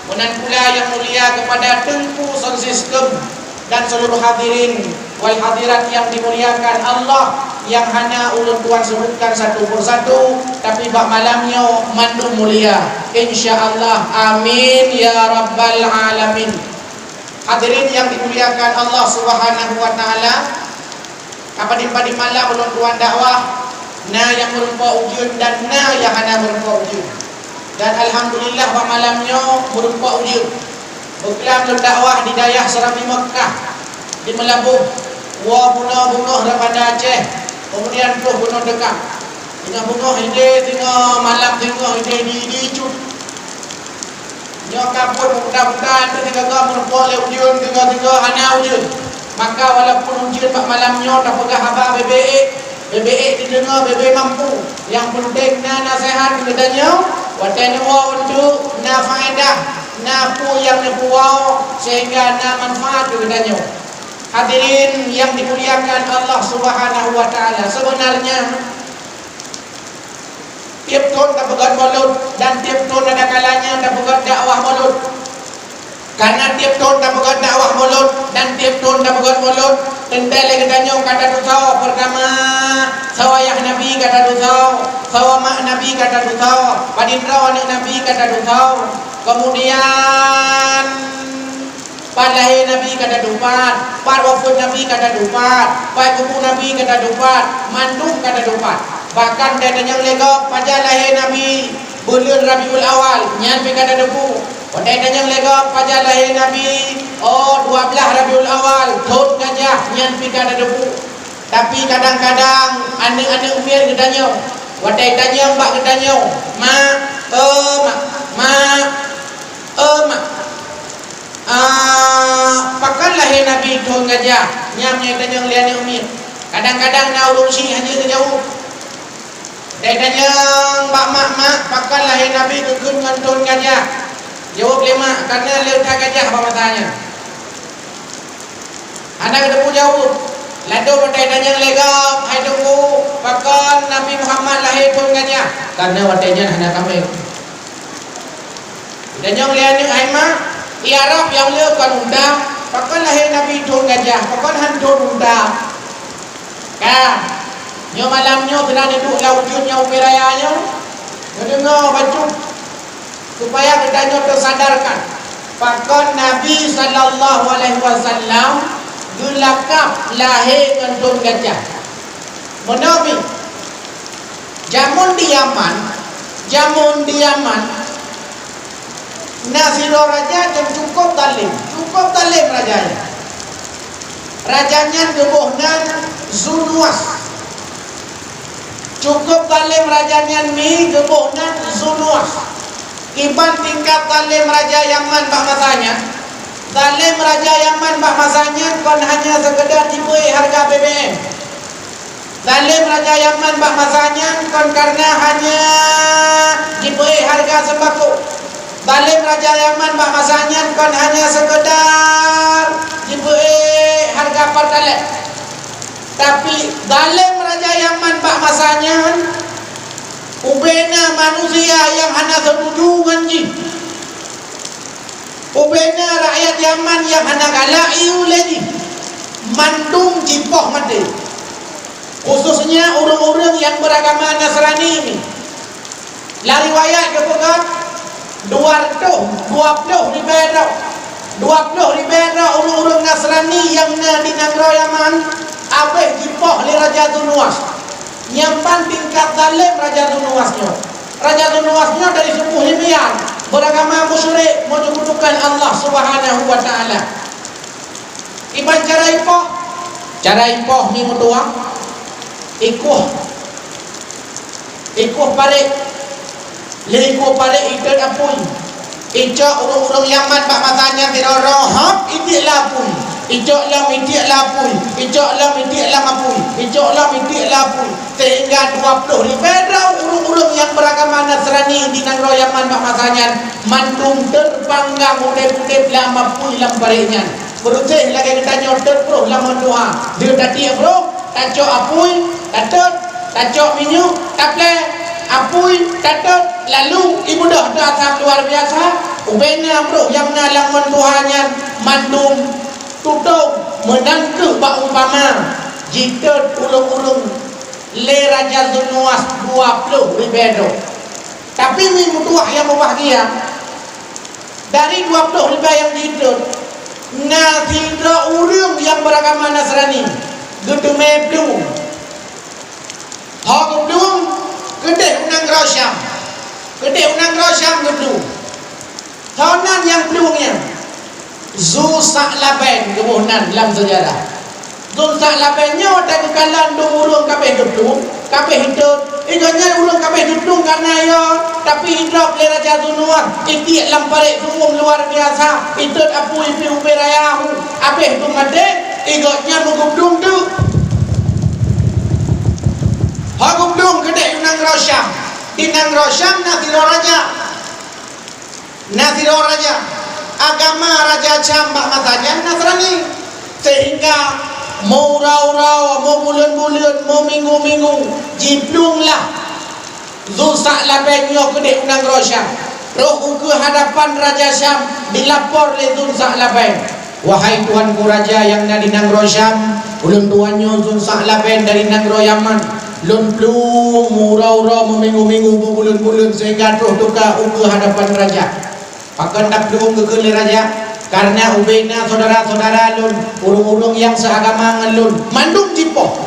meunan pula nyang mulia keupada Teungku Sound System dan seluruh hadirin wal hadirat nyang dimuliakan Allah, nyang hana ulôn tuan sebutkan satu persatu, tapi bak malam nyoe mandum mulia, insya Allah. Amin ya rabbal alamin. Hadirin nyang dimuliakan Allah Subhanahu wa Taala, ka padum-padum malam ulôn tuan dakwah, na nyang meurumpok ujeuen dan na nyang hana meurumpok ujeuen. Dan alhamdulillah, bak malam nyoe meurumpok ujeuen. Beuklam lôn dakwah di dayah Seurabi Meukah, di Meulaboh, woe bunoe beungoh rot Banda Aceh, keumudian troh bunoe teuka. Singoh beungoh idéh, singoh malam, singoh idéh di, di cut. Nyoe ka buet meubuta-buta, teuh sigoe-goe meurumpok lé ujeuen, sigoe-sigoe hana ujeuen. Maka walaupun ujeuen bak malam nyoe tapeugah haba bèk-bèk ék, bèk-bèk ék teudeungoe, bèk-bèk mampu. Nyang peunteng na naseuhat keu geutanyoe, watèe neuwoe untuk na faedah, na peue nyang neupeuwoe sehingga na manfaat keu geutanyoe. Hadirin nyang dimuliakan Allah Subhanahu wa Taala, seubeunarnya tiep thon tapeugöt mulod dan tiep thon ada kalanya tapeugöt dakwah mulod. Karena tiep thon tapeugöt dakwah mulod dan tiep thon tapeugöt mulod, teuntèe lé geutanyoe ka tatusoe. Peurtama, soe ayah Nabi ka tatusoe, soe mak Nabi ka tatusoe, padum droe aneuk Nabi ka tatusoe. Keumudian, pat lahé Nabi ka tatupat, pat wafeuet Nabi ka tatupat, pat kubu Nabi ka tatupat, mandum ka tatupat. Bahkan watèe tanyong lé gob pajan lahé Nabi, buleuen Rabiul Awal, nyan pih ka tateupeue. Watèe tanyong lé gob pajan lahé Nabi, oh, dua blaih Rabiul Awal, thon gajah, nyan pih ka tateupeue. Tapi kadang-kadang aneuk-aneuk miet geutanyoe, watèe tanyong bak geutanyoe, "Mak, oh mak, mak, oh mak, ah, pakon lahé Nabi thon gajah?" Nyan nyang tanyong lé aneuk miet. Kadang-kadang na ureueng chik hana geujaweueb. Watèe tanyong bak mak, "Mak, pakon lahé Nabi geukheun ngon thon gajah?" Jaweueb lé mak, "Kareuna le that gajah bak masa nyan." Hana geuteupeue jaweueb. Ladôm watèe tanyong lé gob, "Hai Teungku, pakon Nabi Muhammad lahé thon gajah?" Kareuna watèe nyan hana tamè. Tanyong lé aneuk, "Hai mak, i Arab nyang le kon unta, pakon lahé Nabi thon gajah, pakon han thon unta?" Ka, nyoe malam nyoe keunan neuduek lam ujeuen nyang ubé raya nyoe, neudeungoe bacut, supaya geutanyoe teusadarkan pakon Nabi sallallahu alaihi wasallam geulakab lahé ngon thon gajah. Meunoe pih, jameun di Yaman, jameun di Yaman, na sidroe raja nyang cukôp zalem, cukôp zalem raja nyan. Raja nyan geuboh nan Zunuas. Cukôp zalem raja nyan mi geuboh nan Zunuas. Kiban tingkat zalem raja Yaman bak masa nyan? Zalem raja Yaman bak masa nyan kon hanya seukeudar jipeuék hareuga B B M. Zalem raja Yaman bak masa nyan kon kareuna hanya jipeuék hareuga seumbako. Zalem raja Yaman bak masa nyan kon hanya seukeudar jipeuék hareuga Pertalite. Tapi, zalem raja Yaman bak masa nyan, ubé na manusia nyang hana seutuju ngon jih. Ubé na rakyat Yaman nyang hana galak ié ulèe jih, mandum jipoh maté. Khususnya ureueng-ureueng nyang beuragama Nasrani nyoe. Lam riwayat geupeugah, dua reutôh dua ploh ribèe droe, dua ploh ribèe droe ureueng-ureueng Nasrani nyang na di nanggroe Yaman habéh jipoh lé Raja Zunuas. Nyan ban tingkat zalém Raja Zunuwas nyoe. Raja Zunuwas nyoe dari suku Himyan, beuragama musyrik, menyekutukan Allah Subhanahu wa Ta'ala. Kiban cara ipoh? Cara ipoh mi meutuah, ikueh, ikueh parék. Lé ikueh parék itot apui. Icok ureuëng-ureuëng Yaman bak masa nyan sidroe-droe hop itiek lam apui. Icok lom itiek lam apui. Icok lom itiek lam apui. Icok lom itiek lam apui. Sehingga dua ploh ribée droe ureuëng-ureuëng nyang beuragama Nasrani di nanggroe Yaman bak masa nyan mandum teupanggang udeb-udeb lam apui lam parék nyan. Beureuséh lagée geutanyoe tot broh lam meutuha. Deuh tatiek broh, tacok apui, tatot, tacok minyeuk, taplée apui, tatot, lalu ibeudôh teuh asam luar biasa. Ubena broh nyang na lam meutuha nyan mandum tutong, meunan kheueh bak umpama jitot ureuëng-ureuëng lé Raja Zunuwas dua ploh ribée droe. Tapi mi meutuah nyang mubahgia, dari dua ploh ribée nyang jitot, na sidroe ureuëng nyang beuragama Nasrani geuteumé plueng. Ho geuplueng, keudeh u nanggroe Syam. Keudeh u nanggroe Syam geuplueng. Ho nan nyang plueng nyan? Zu Sa'labain geuboh nan lam seujarah. Zu Sa'labain nyoe watée geukalon dum ureuëng kabeh geuplueng, kabeh itot. Gobnyan ureuëng kabeh geuplueng kana yo, tapi idrop lé Raja Zunuwas, itiek lam parék su'uem luar biasa, itot apui pih ubé raya hu, abeh dum maté, gobnyan meugeuplueng teuk. Ho geuplueng keudeh u nanggroe Syam. Di nanggroe Syam na sidroe raja. Na sidroe raja, agama raja Syam bak masa nyan Nasrani. Sehingga meuuroe-uroe, meubuleuen-buleuen, meuminggu-minggu jiplueng lah Zu Sa'labain nyoe keudeh u nanggroe Syam. Troh ukeue hadapan raja Syam, jilapor lé Zu Sa'labain. "Wahai tuanku raja nyang na di nanggroe Syam, ulôn tuan nyoe Zu Sa'labain dari nanggroe Yaman. Lôn plueng meuuroe-uroe, meuminggu-minggu, beubuleuen-buleuen sehingga troh teuka ukeue hadapan raja." "Pakon taplueng?" geukheun lé raja. "Kareuna ubena syedara-syedara lôn, ureuëng-ureuëng nyang seuagama ngon lôn, mandum jipoh.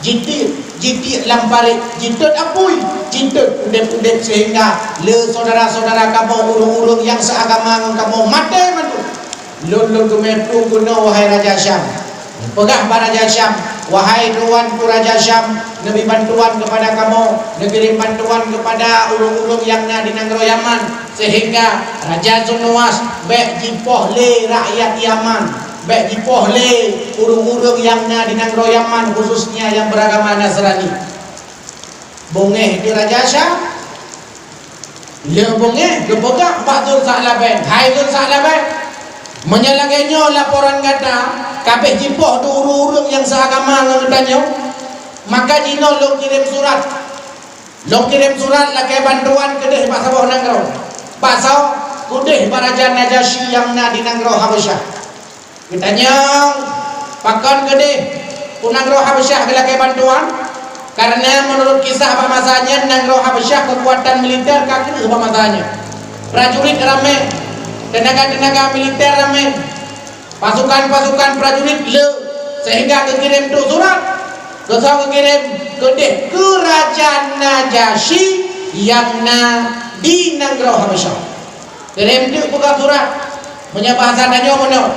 Jitiek, jitiek lam parék, jitot apui, jitot udeb-udeb sehingga lé syedara-syedara kamoe, ureuëng-ureuëng nyang seuagama ngon kamoe, maté mandum. Lôn, lôn teumé plueng keunoe, wahai raja Syam." Peugah bak raja Syam, "Wahai tuanku raja Syam, neubi bantuan keupada kamoe, neukirém bantuan keupada ureuëng-ureuëng nyang na di nanggroe Yaman, sehingga Raja Zunuwas bék jipoh lé rakyat Yaman, bék jipoh lé ureuëng-ureuëng nyang na di nanggroe Yaman, khususnya nyang beuragama Nasrani." Beungéh di raja Syam. Lheueh beungéh geupeugah bak Zul Sa'labain, "Hai Zul Sa'labain, meunyoe lagée nyoe laporan gata, kabeh jipoh di ureuëng-ureuëng nyang seuagama ngon geutanyoe, maka jinoe lôn kirém surat. Lôn kirém surat lakée bantuan keudeh bak saboh nanggroe. Bak soe? Keudeh bak Raja Najasyi nyang na di nanggroe Habasyah." Geutanyong, "Pakon keudeh u nanggroe Habasyah geulakée bantuan?" Kareuna meunurot kisah bak masa nyan, nanggroe Habasyah keukuatan militer ka kreueh bak masa nyan. Prajurit ramé, teunaga-teunaga militer ramé, pasukan-pasukan prajurit le, sehingga geukirém trok surat. Keu soe geukirém? Keudeh keu Raja Najasyi nyang na di nanggroe Habasyah. Kirém teuk peugah surat, meunyoe bahasa tanyoe meunoe,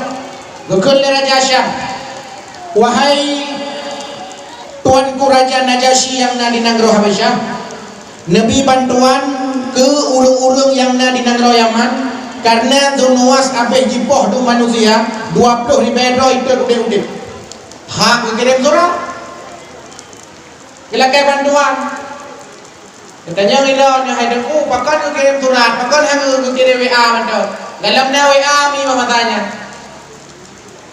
geukheun lé Raja Syam, "Wahai tuanku Raja Najasyi nyang na di nanggroe Habasyah, neubi bantuan keu ureuëng-ureuëng nyang na di nanggroe Yaman, kareuna Zunuwas abéh jipoh dum manusia, dua ploh ribée droe itot udeb-udeb." Hak geukirém surat, geulakée bantuan. Geutanyong ilôn, "Hai Teungku, pakon geukirém surat? Pakon hana geukirém W A mantong?" Galom na W A mi bak masa nyan.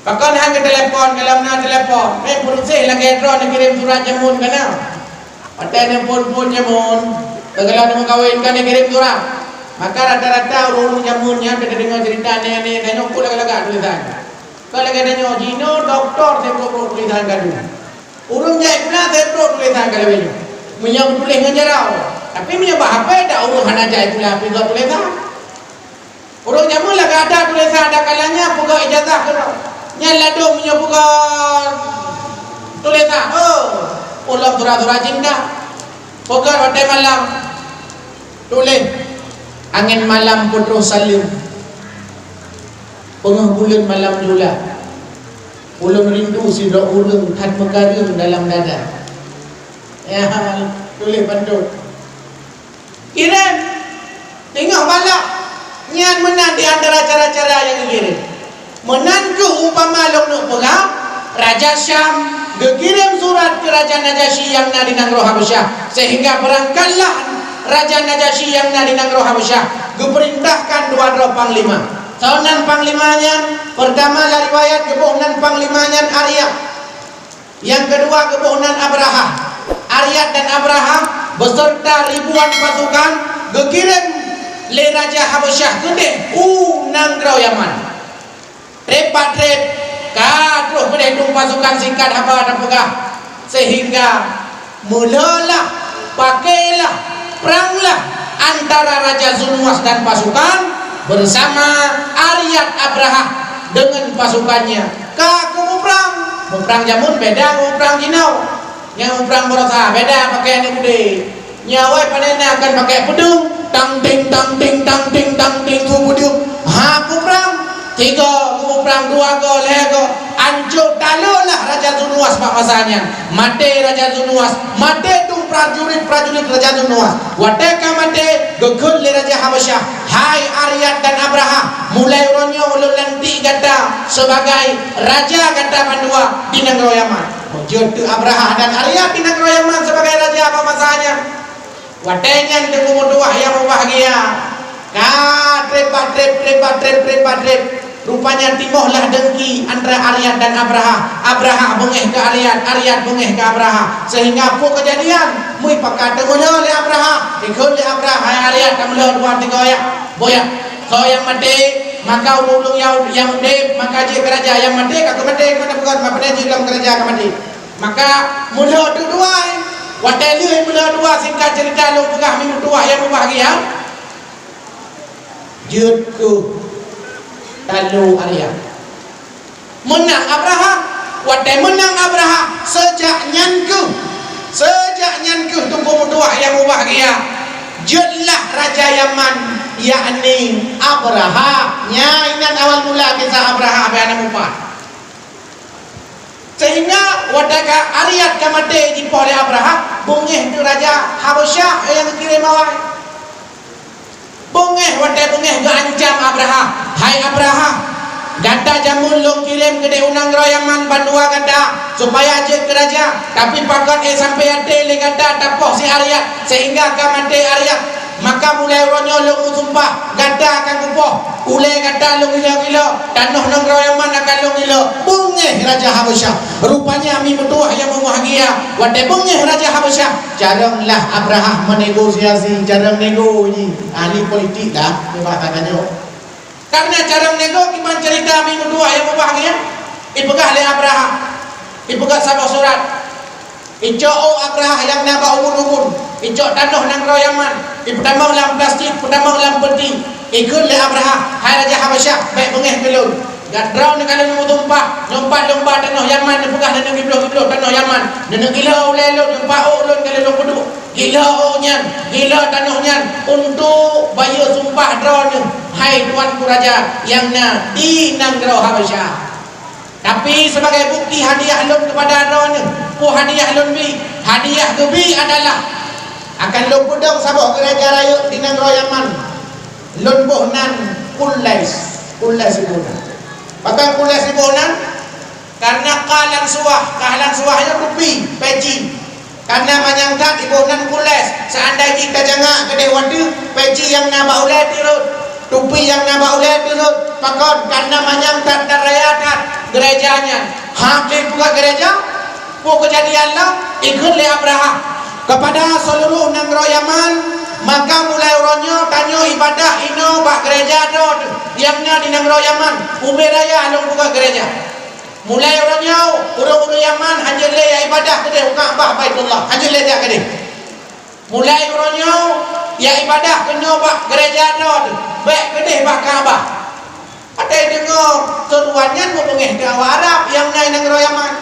"Pakon hana geutelepon?" Galom na telepon. "Meuproses lagée droe neukirém surat jameun ka na. Watée neuphon-phon jameun, teugalom neumeukawen ka neukirém surat." Maka rata-rata ureuëng-ureuëng jameun nyan teudeungoe ceurita nyan, nyan, tanyoe kok lagak-lagak tulésan. Kon lagée tanyoe, jinoe dokto seubrok-brok tulésan ka dum. Ureuëng jai sikula seubrok tulésan ka lagée nyoe. Meunyoe geutuléh ngon jaroe. Tapi meunyoe bak hapé, dak ureuëng hana jai sikula pih geutuléh tulésan. Ureuëng jameun lagak that tulésan, dak kalanya peugah ijazah keudroe. Nyan ladôm meunyoe peugah tulésan. Oh. Ulôn sura-sura cinta. Peugah watèe malam. Tuléh, angén malam peutroh saleuem. Peungeuh buleuen malam jula. Ulôn rindu sidroe ureueng that meukareueng dalam dada. Ya, tuléh pantôn. Kirém. Teungoh balak, nyan meunan di antara cara-cara nyang geukirém. Meunan kheueh umpama lôn neuk peugah, Raja Syam geukirém surat keu Raja Najasyi nyang na di nanggroe Habasyah, seuhingga beurangkatlah Raja Najasyi nyang na di nanggroe Habasyah, geupeurintahkan dua droe panglima. Soe nan panglima nyan? Peurtama lam riwayat geuboh nan panglima nyan Aryad. Nyang keudua geuboh nan Abrahah. Aryad dan Abrahah beuseurta ribuan pasukan geukirém lé Raja Habasyah keudeh u nanggroe Yaman. Trép bak trép, ka troh keudeh dum pasukan singkat haba tapeugah, seuhingga meulheulah, pakailah, pranglah antara Raja Zunuwas dan pasukan bersama Aryad Abrahah dengan pasukannya. Ka keu muprang. Muprang jameun beda ngon muprang jinoe. Nyang muprang baroesa beda pakaian udeb. Nyoe awai pane na kan pakai peudeueng, tang ting, tang ting, tang ting, tang ting, su peudeueng. Ha, muprang. Tiga go muprang, dua go, lhèe go. Ancô talo lah Raja Zunuwas bak masa nyan. Maté Raja Zunuwas, maté dum prajurit-prajurit Raja Zunuwas. Watèe ka maté, geukheun lé Raja Habasyah, "Hai Aryad dan Abrahah, mulai uroe nyoe ulôn lantik gata sebagai raja gata bandua di nanggroe Yaman." Beujeuet teuk Abrahah dan Aryad di nanggroe Yaman sebagai raja bak masa nyan. Watèe nyan Teungku meutuah nyang mubahgia, ka trép bak trép, trép bak trép, trép bak trép. Rupanya timoh lah dengki antara Aryad dan Abrahah. Abrahah beungéh keu Aryad, Aryad beungéh keu Abrahah. Seuhingga peue keujadian? Meuipakat teumeulo lé Abrahah. Ikheun lé Abrahah, "Hai Aryad, kameulhö dua tiga ya. Boya, soe nyang maté, maka ureueng-ureueng nyang, nyang udeb, maka jeuet keu raja. Nyang maté ka keumaté, keumaté bukan, maka jeuet lom keu raja ka maté." Maka meulhö teuk dua, eh. Watèe lheueh meulhö dua, singkat cerita lôn peugah mi meutuah nyang mubahgia. Jeuet keuh talo Aryad. Meunang Abrahah. Watèe meunang Abrahah, seujak nyan keuh, seujak nyan keuh Teungku meutuah nyang mubahgia, jeuetlah raja Yaman, yakni Abrahah. Nyan inan awal mula kisah Abrahah bak aneuk mupat. Seuhingga watèe ka Aryad ka maté jipoh lé Abrahah, beungéh teuk raja Habasyah nyang geukirém awai. Beungéh, watèe beungéh geuancam Abrahah, "Hai Abrahah, gata jameun lôn kirém keudeh u nanggroe Yaman bandua gata, supaya jeuet keu raja, tapi pakon éh sampoe até lé gata tapoh si Aryad, seuhingga ka maté Aryad." Maka mulai uroe nyoe lôn meusumpah, gata akan kupoh. Ulèe gata lôn ilèe-ilèe, tanoh nanggroe Yaman akan lôn ilèe. Beungéh raja Habasyah. Rupanya mi meutuah nyang mubahgia. Watèe beungéh raja Habasyah, carông lah Abrahah menegosiasi, carông nego jih. Ahli politik lah, bahasa tanyoe. Karena carông nego kiban cerita mi meutuah nyang mubahgia. Ipeugah lé Abrahah. Ipeugah saboh surat. Icok ôk Abrahah nyang na bak ubun-ubun, icok tanoh nanggroe Yaman, ipeutamong lam plastik, peutamong lam peuti. Ikheun lé Abrahah, "Hai raja Habasyah, bèk beungéh keu lôn. Gata droeneuh ka lôn meusumpah, nyoe pat lôn ba tanoh Yaman, neupeugah neuneuk gibloh-gibloh tanoh Yaman. Neuneuk gilhö ulèe lôn, nyoe pat ôk lôn ka lôn peuduek. Gilhö ôk nyan, gilhö tanoh nyan untuk bayeue sumpah droeneuh, hai tuanku raja nyang na di nanggroe Habasyah." Tapi sebagai bukti hadiah lôn kepada droeneuh, peue hadiah lôn bi? Hadiah geubi adalah akan lôn peudong saboh gereja rayeuk di nanggroe Yaman. Lôn boh nan Kulais, Kulais iboh nan. Pakon Kulais iboh nan? Karena ka lam suwah, ka lam suwah nyan tupi, peci. Karena manyang that iboh nan Kulais, seandai jih tajangak keudeh watèe, peci nyang na bak ulèe teurot, tupi nyang na bak ulèe teurot. Pakon? Karena manyang that dan raya that gereja nyan. Hana lé peugah gereja, peue keujadian lom? Ikheun lé Abrahah, "Kepada seluruh nanggroe Yaman, maka mulai uroe nyoe tanyoe ibadah inoe bak gereja droe nyang na di nanggroe Yaman. Ubé raya lôn peugah gereja." Mulai uroe nyoe, ureueng-ureueng Yaman hanjeuet lé jak ibadah keudeh u Ka'bah Baitullah, hanjeuet lé jak keudeh. Mulai uroe nyoe, jak ibadah keunoe bak gereja droe teuh, bèk keudeh bak Ka'bah. Watèe deungö seruan nyan, meubeungéh keu awak Arab nyang na i nanggroe Yaman.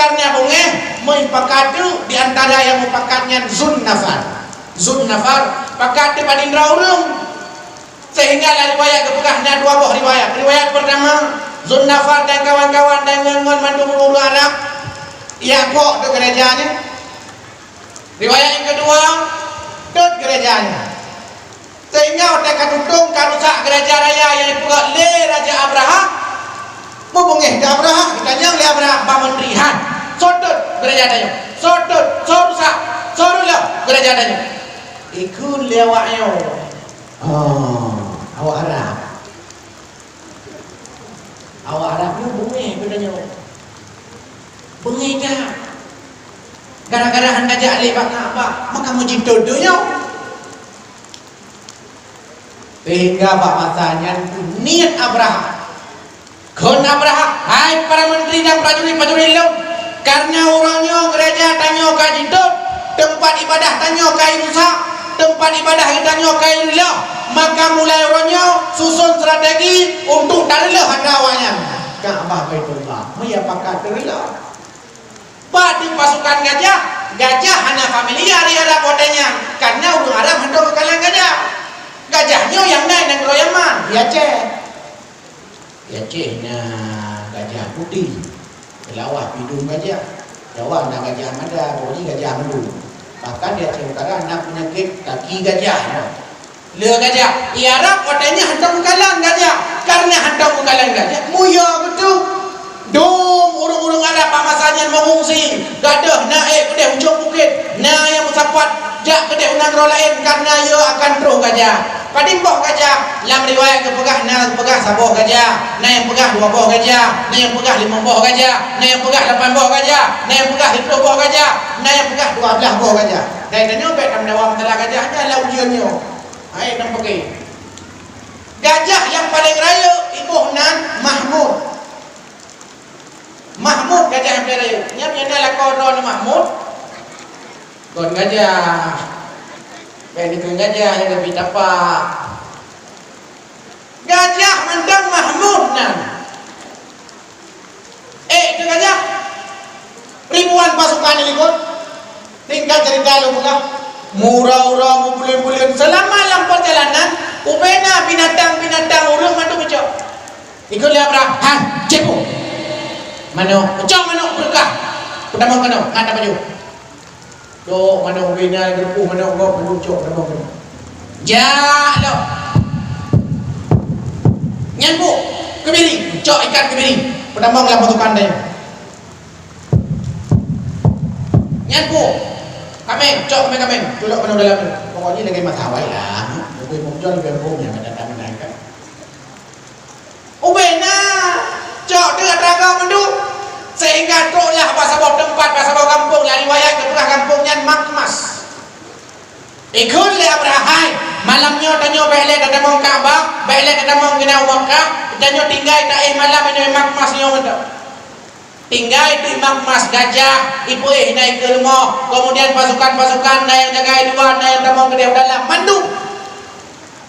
Kareuna beungéh, meupakat teuk di antara nyang meupakat nyan Zunnafar. Zunnafar pakat teuk padum droe ureuëng. Sehingga lam riwayat geupeugah na dua boh riwayat. Riwayat peurtama, Zunnafar dan kawan-kawan dan ngon-ngon mandum ureuëng Arab, jak pok teuk geureuja nyan. Riwayat nyang keudua, tot geureuja nyan. Sehingga watée ka tutong ka rusak geureuja raya nyang jipeugét lé Raja Abrahah, mubeungéh keu Abrahah, jitanyong lé Abrahah bak meuntri, "Han, soe tot geureuja tanyoe? Soe tot, soe rusak, soe reuloh geureuja tanyoe?" Ikheun lé awak nyoe, "Oh, awak Arab." Awak Arab nyoe beungéh geutanyoe. Beungéh that. Gara-gara hana jak lé bak Ka'bah, maka meujitot donya. Sehingga bak masa nyan tu niet Abrahah. Kheun Abrahah, "Hai para meuntri dan prajurit-prajurit lôn, kareuna uroe nyoe geureuja tanyoe ka jitot, teumpat ibadah tanyoe ka jirusak, teumpat ibadah geutanyoe ka jireuloh, maka mulai uroe nyoe susun strategi untuk tareuloh atra awaknyan." Ka'bah Baitullah, meuiya pakat tareuloh. Bak di pasukan gajah, gajah hana familiar di Arab watée nyan, kareuna ureuëng Arab hantom geukalon gajah. Gajah nyoe nyang na nanggroe Yaman, di Aceh. Di Aceh na gajah putéh, Keulawah pidong gajah, Jawa na gajah mada, pokok jih gajah mandum. Bahkan di Aceh Utara na peunyakét kaki gajah nyoe. Le gajah, di Arab watée nyan hantom geukalon gajah, kareuna hantom geukalon gajah, meuiya beutôi. Dum ureuëng-ureuëng Arab bak masa nyan meungungsi, gadôh na ék keudeh ujong bukét, na nyang meusapat jak keudeh u nanggroe laén kareuna yö akan troh gajah. Padum boh gajah? Lam riwayat geupeugah na geupeugah saboh gajah, na nyang peugah dua boh gajah, na nyang peugah limong boh gajah, na nyang peugah lapan boh gajah, na nyang peugah siplôh boh gajah, na nyang peugah dua blaih boh gajah. Dan tanyoe bék tameudawa masalah gajah nyan lam ujeuen nyoe. Hai, nam peuke. Gajah nyang paleng rayeuk iboh nan Mahmud. Mahmud gajah nyang paleng rayeuk. Nyan nyang na lakoe droeneuh Mahmud. Kon gajah. Bék dikeue gajah nyang leubeh tapak. Gajah mantong Mahmud nan. Ék keu gajah. Ribuan pasukan dilikot. Singkat cerita lôn peugah, mura-ura, mubuleuen-buleuen, seulama lam perjalanan, ubena binatang-binatang ureuëng mandum geucok. Ikheun lé Abrahah, "Han, cit pu! Manok, cok manok beureukah! Peutamong keunoe, ngat tapajoh." Cok manok ubena, geureupuh manok gob, lalu cok peutamong keunoe. Jak lom! Nyan pu, keubiri, cok ikat keubiri, peutamong lam pasukan tanyoe. Nyan pu, kaméng, cok kaméng-kaméng, culok keunoe dalam nyoe. Pokok jih lagée masa awai lah. Leubeh muphom, leubeh muphom nyang ka datang meunan kan. Ubena, cok teuk atra gob mandum. Sehingga troklah bak saboh teumpat, bak saboh gampông, lam riwayat geupeugah gampông nyan Makmas. Ikheun lé Abrahah, "Hai, malam nyoe tanyoe bék lé tatamong Ka'bah, bék lé tatamong keunan u Makkah, tanyoe tinggai taéh malam inoe Makmas nyoe mantong." Tinggai di Makmas gajah, ipeuéh na ikeue rumoh, keumudian pasukan-pasukan na nyang jaga di luwa, na nyang tamong keudeh u dalam, mandum.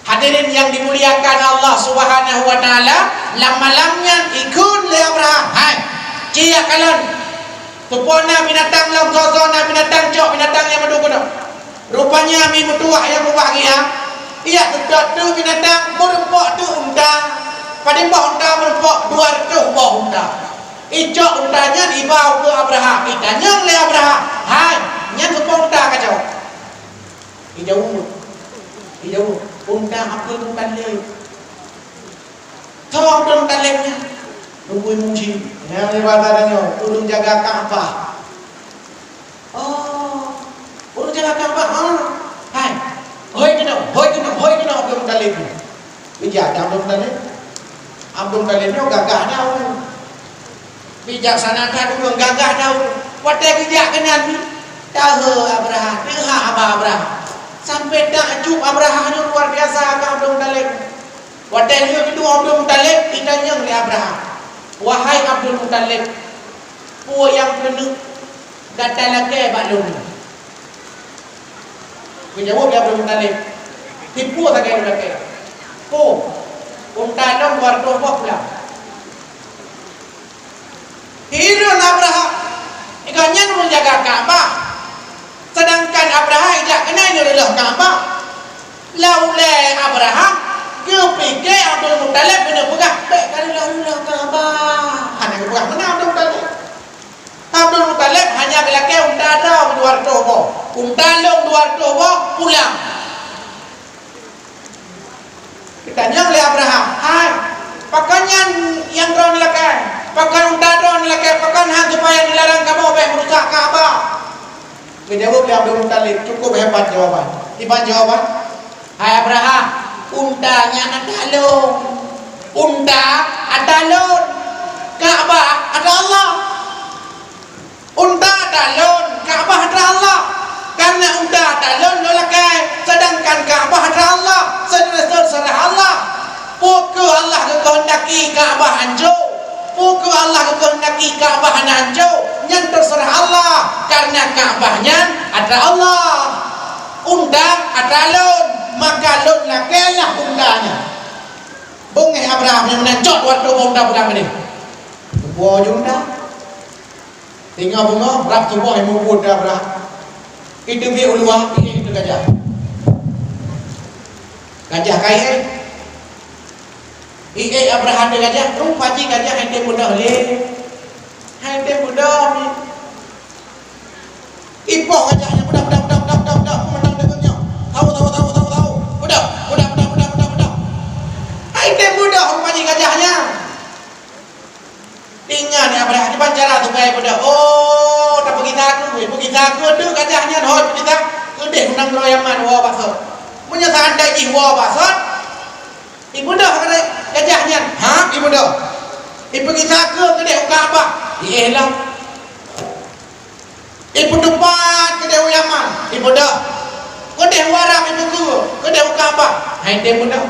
Hadirin nyang dimuliakan Allah Subhanahu wa Taala, lam malam nyan ikheun lé Abrahah, "Hai, ci jak kalon! Teupeue na binatang lom, soe-soe na binatang, cok binatang nyang mandum keunoe." Rupanya mi meutuwah nyang mubahgia, ijak teutot teuk binatang, meurumpok teuk unta. Padum boh unta meurumpok? Dua reutôh boh unta. Icok unta nyan iba ukeue Abrahah, itanyong lé Abrahah, "Hai, nyan soe po unta kacok?" Ijaweueb, ijaweueb, "Unta Abdul Muthalib." Tho Abdul Muthalib nyan? Nunggu muji. Nyang ibarat nyoe, ureuëng jaga Ka'bah. Oh, ureuëng jaga Ka'bah, ha? Hai, hôi keunoe, hôi keunoe, hôi keunoe Abdul Muthalib. Bijak that Abdul Muthalib. Abdul Muthalib nyoe gagah that ureuëng. Bijaksana that ureuëng, gagah that ureuëng. Watée geujak keunan, tahe Abrahah, teuhah haba Abrahah. Sampai takjub Abrahah nyoe luar biasa keu Abdul Muthalib. Watée lheueh geuduek Abdul Muthalib, itanyong lé Abrahah, "Wahai Abdul Muthalib, peue nyang keuneuk gata lakée bak lôn?" Geujaweueb lé Abdul Muthalib, "Tipu sagai lôn lakée. Peue? Unta lôn dua reutôh boh pulang." Hireuen Abrahah. Nyan ureuëng jaga Ka'bah. Sedangkan Abrahah ijak keunoe neureuloh Ka'bah. Lam ulée Abrahah geupike Abdul Muthalib keuneuk peugah, "Bék ka reuloh-reuloh Ka'bah." Hana geupeugah meunan Abdul Muthalib. Abdul Muthalib hanya geulakée unta droe dua reutôh boh. Unta lôn dua reutôh boh pulang. Geutanyong lé Abrahah, "Hai, pakon nyan nyang droe neulakée? Pakon unta droe neulakée? Pakon han supaya neularang kamoe bék meurusak Ka'bah?" Geujaweueb lé Abdul Muthalib, cukup hebat jawaban. Kiban jawaban, "Hai Abrahah, unta nyan atra lôn. Unta atra lôn. Ka'bah atra Allah." Unta atra lôn, Ka'bah atra Allah. Karena unta atra lôn lôn lakée, sedangkan Ka'bah atra Allah, seudeuh-seudeuh seurah Allah. Peu kheueh Allah geukeuheundaki Ka'bah hanco, peu kheueh Allah geukeuheundaki Ka'bah hana hanco, nyan teuseurah Allah. Karena Ka'bah nyan atra Allah. Unta atra lôn, maka lôn lakée lah unta nyan. Beungéh Abrahah nyang meunan cok dua reutôh boh unta peugah meudeh. Geupuwoe ju unta. Teungoh beungoh, rab tuboh ilmu buet Abrahah. Iteubiet u luwa, iék keu gajah. Gajah ka iék. Iék Abrahah keu gajah, rupa jih gajah hana tém beudôh lé. Hana tém beudôh lé. Ipoh gajah nyan, beudôh, beudôh, beudôh, beudôh, beudôh, beudôh, mantong deungon nyoe. Tau, tau, tau, tau, tau. Beudôh, beudôh, beudôh. Hana tém beudôh rupa jih gajah nyan. Ingat, ya, Abrahah, kiban cara supaya ipeugah, "Oh, tapeugisa keu, ipeugisa keu deuh gajah nyan, hôi peugisa keudeh u nanggroe Yaman, woe bak sot." Meunyoe seundai jih woe bak sot, ibeudôh gajah nyan, ha, ibeudôh. Ipeugisa keu keudeh u Ka'bah, iék lah. Ipeuteupat keudeh u Yaman, ibeudôh. Keudeh u Arab ipeukeu, keudeh u Ka'bah, hana tém beudôh.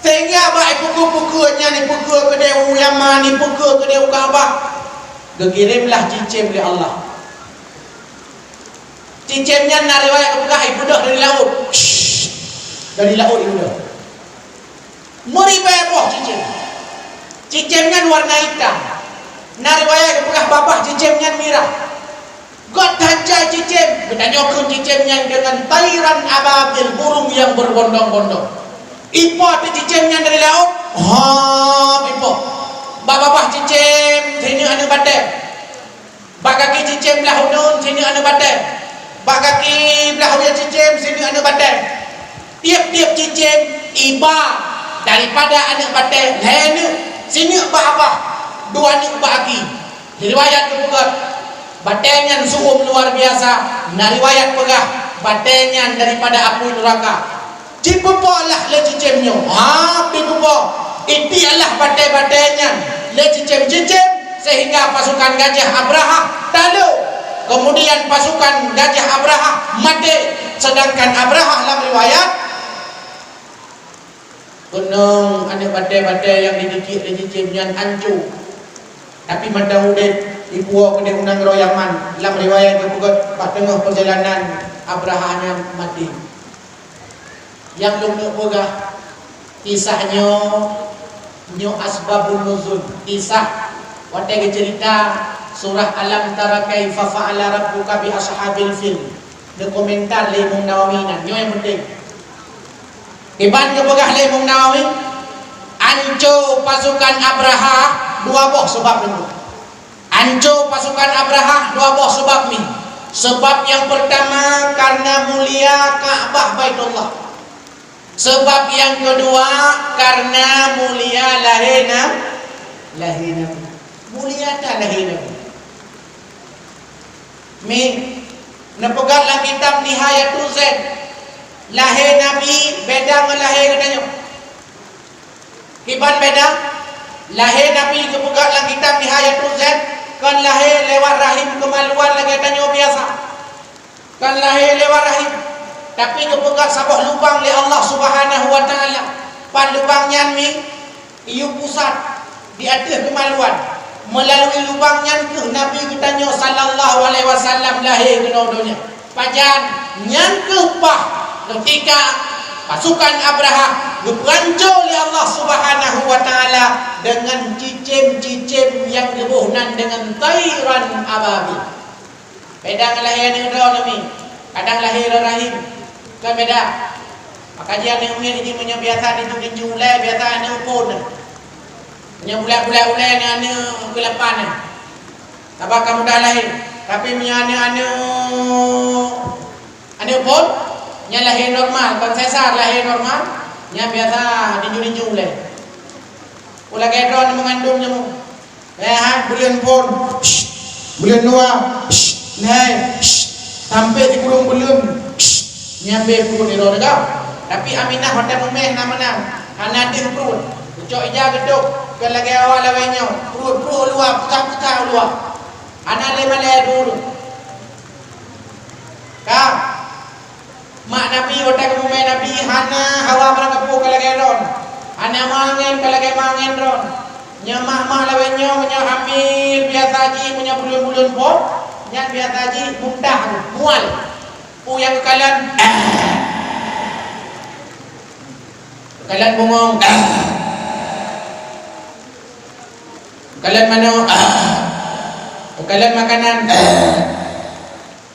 Sehingga bak ipeukeu-peukeu nyan, ipeukeu keudeh u Yaman, ipeukeu keudeh u Ka'bah, geukirém lah cicém lé Allah. Cicém nyan na riwayat geupeugah ibeudôh dari laôt. Dari laôt ibeudôh. Meuribèe boh cicém. Cicém nyan warna itam. Na riwayat geupeugah babah cicém nyan mirah. Göt that jai cicém, geutanyoe kheun cicém nyan deungon tairan ababil, burung yang berbondong-bondong. Ipo teuk cicém nyan dari laôt, hop ipo. Bak babah cicém, sineuk aneuk batèe. Bak gaki cicém blah uneuen, sineuk aneuk batèe. Bak gaki blah uyée cicém, sineuk aneuk batèe. Tiep-tiep cicém iba daripada aneuk batèe lhèe neuk, sineuk bak babah, dua neuk bak gaki. Riwayat geupeugah, batèe nyan su'um luar biasa. Na riwayat peugah, batèe nyan daripada apui nuraka. Jipeupo lah lé cicém nyoe. Ha, jipeupo. Itiek lah batèe-batèe nyan lé cicém-cicém, sehingga pasukan gajah Abrahah talo. Kemudian pasukan gajah Abrahah maté, sedangkan Abrahah lam riwayat, keunong aneuk batèe-batèe nyang jitiek lé cicém nyan hanco. Tapi mantong udép, ipuwoe keudeh u nanggroe Yaman. Lam riwayat geupeugah, bak teungoh peurjalanan Abrahah nyan maté. Nyang lôn neuk peugah, kisah nyoe, nyoe asbabun nuzul. Kisah watèe geuceurita surah Alam tara kaifa fa'ala rabbuka bi ashabil fil. Neukomentar lé Imam Nawawi nyan, nyoe nyang peunteng. Kiban geupeugah lé Imam Nawawi, anco pasukan Abrahah dua boh seubab teungku. Anco pasukan Abrahah dua boh seubab nyoe. Seubab nyang peurtama, karena mulia Ka'bah Baitullah. Seubab nyang keudua, karena mulia lahé Na-, lahé Nabi. Mulia that lahé Nabi. Mi, neupeugah lam kitab Nihayatul Zaid, lahé Nabi beda ngon lahé geutanyoe. Kiban beda? Lahé Nabi geupeugah lam kitab Nihayatul Zaid, kon lahé lewat rahim keumaluan lagèe tanyoe biasa. Kon lahé lewat rahim, tapi geupeugah saboh lubang lé Allah Subhanahu wa Ta'ala. Pat lubang nyan mi? Iyup pusat di ateueh keumaluan. Meulalui lubang nyan keuh Nabi geutanyoe sallallahu alaihi wasallam lahé keunoe donya. Pajan? Nyan keuh paih keutika pasukan Abrahah geupeuranco lé Allah Subhanahu wa Ta'ala deungon cicém-cicém nyang geuboh nan deungon tairan ababil. Beda ngon lahé aneuk droe nyoe mi. Kadang lahé droe rahim. Kan beda. Maka jih aneuk miet jih meunyoe biasa tinju-tinju ulèe, biasa aneuk phôn. Meunyoe bulat-bulat ulèe nyan aneuk keulapan nyan. Sabab ka mudah lahé. Tapi meunyoe aneuk-aneuk, aneuk phôn, nyan lahé normal, kon sesar lahé normal, nyan biasa tinju-tinju ulèe. Ulagèe droe meungandong nyoe. Eh, hai, buleuen phôn. Shh. Buleuen dua. Shh. Hai. Shh. Sampai sikureueng buleuen. Shh. Nyambe pruet nyoe teuga. Tapi Aminah watèe mumèh na meunan. Hana deuh pruet. Ucok ija geudok. Kon lagèe awak lawét nyoe. Pruet-pruet u luwa, peugah-peugah u luwa. Hana lé malèe dulu. Ka. Mak Nabi, watèe geumumèe Nabi, hana hawa barang gapeue ka lagèe droen. Hana meuangén ka lagèe meuangén droen. Nyoe mak-mak lawét nyoe, meunyoe hamil biasa jih, meunyoe buleuen-buleuen phôn, nyan biasa jih muntah, mual. Peue nyang geukalon? Geukalon bungong. Geukalon manok. Geukalon makanan.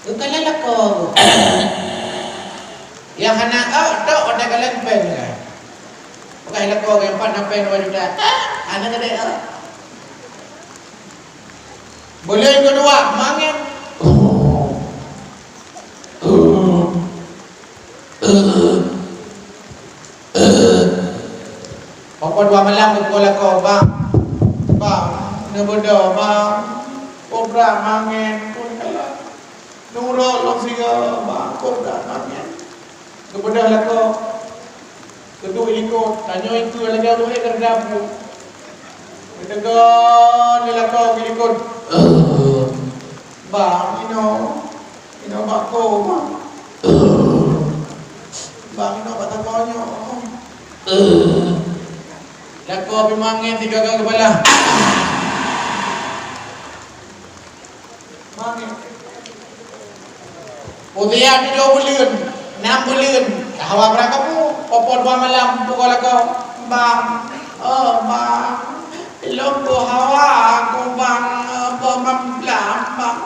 Geukalon lakoe. Nyang hana ôk tok, watèe kalon péng ka. Peugah lakoe nyang pat na péng dua juta. Hana gadôh ôk. Buleuen keudua, mangén. Poh-poh dua malam geupeugah lakoe, "Bang, bang, neubeudôh, bang. Peue brat mangén, peue nyang galak. Nurot lôn sigoe, bang, peue brat mangén." Geubeudôh lakoe. Geuduek i likot, tanyoe i keue lagèe ureueng ék keureuda buet. Geuteugon lé lakoe i likot. "Eh, bang, inoe, inoe bak ko, bang. Eh, bang, inoe bak sagoe nyoe." Eh, lakoe pih mangén sigaga geubalah. Mangén. Usia tujoh buleuen, nam buleuen, ka hawa barang gapeue, poh-poh dua malam, peugah lakoe, "Bang, oh, bang, lôn boh hawa aku, bang, eh, boh mamplam, bang."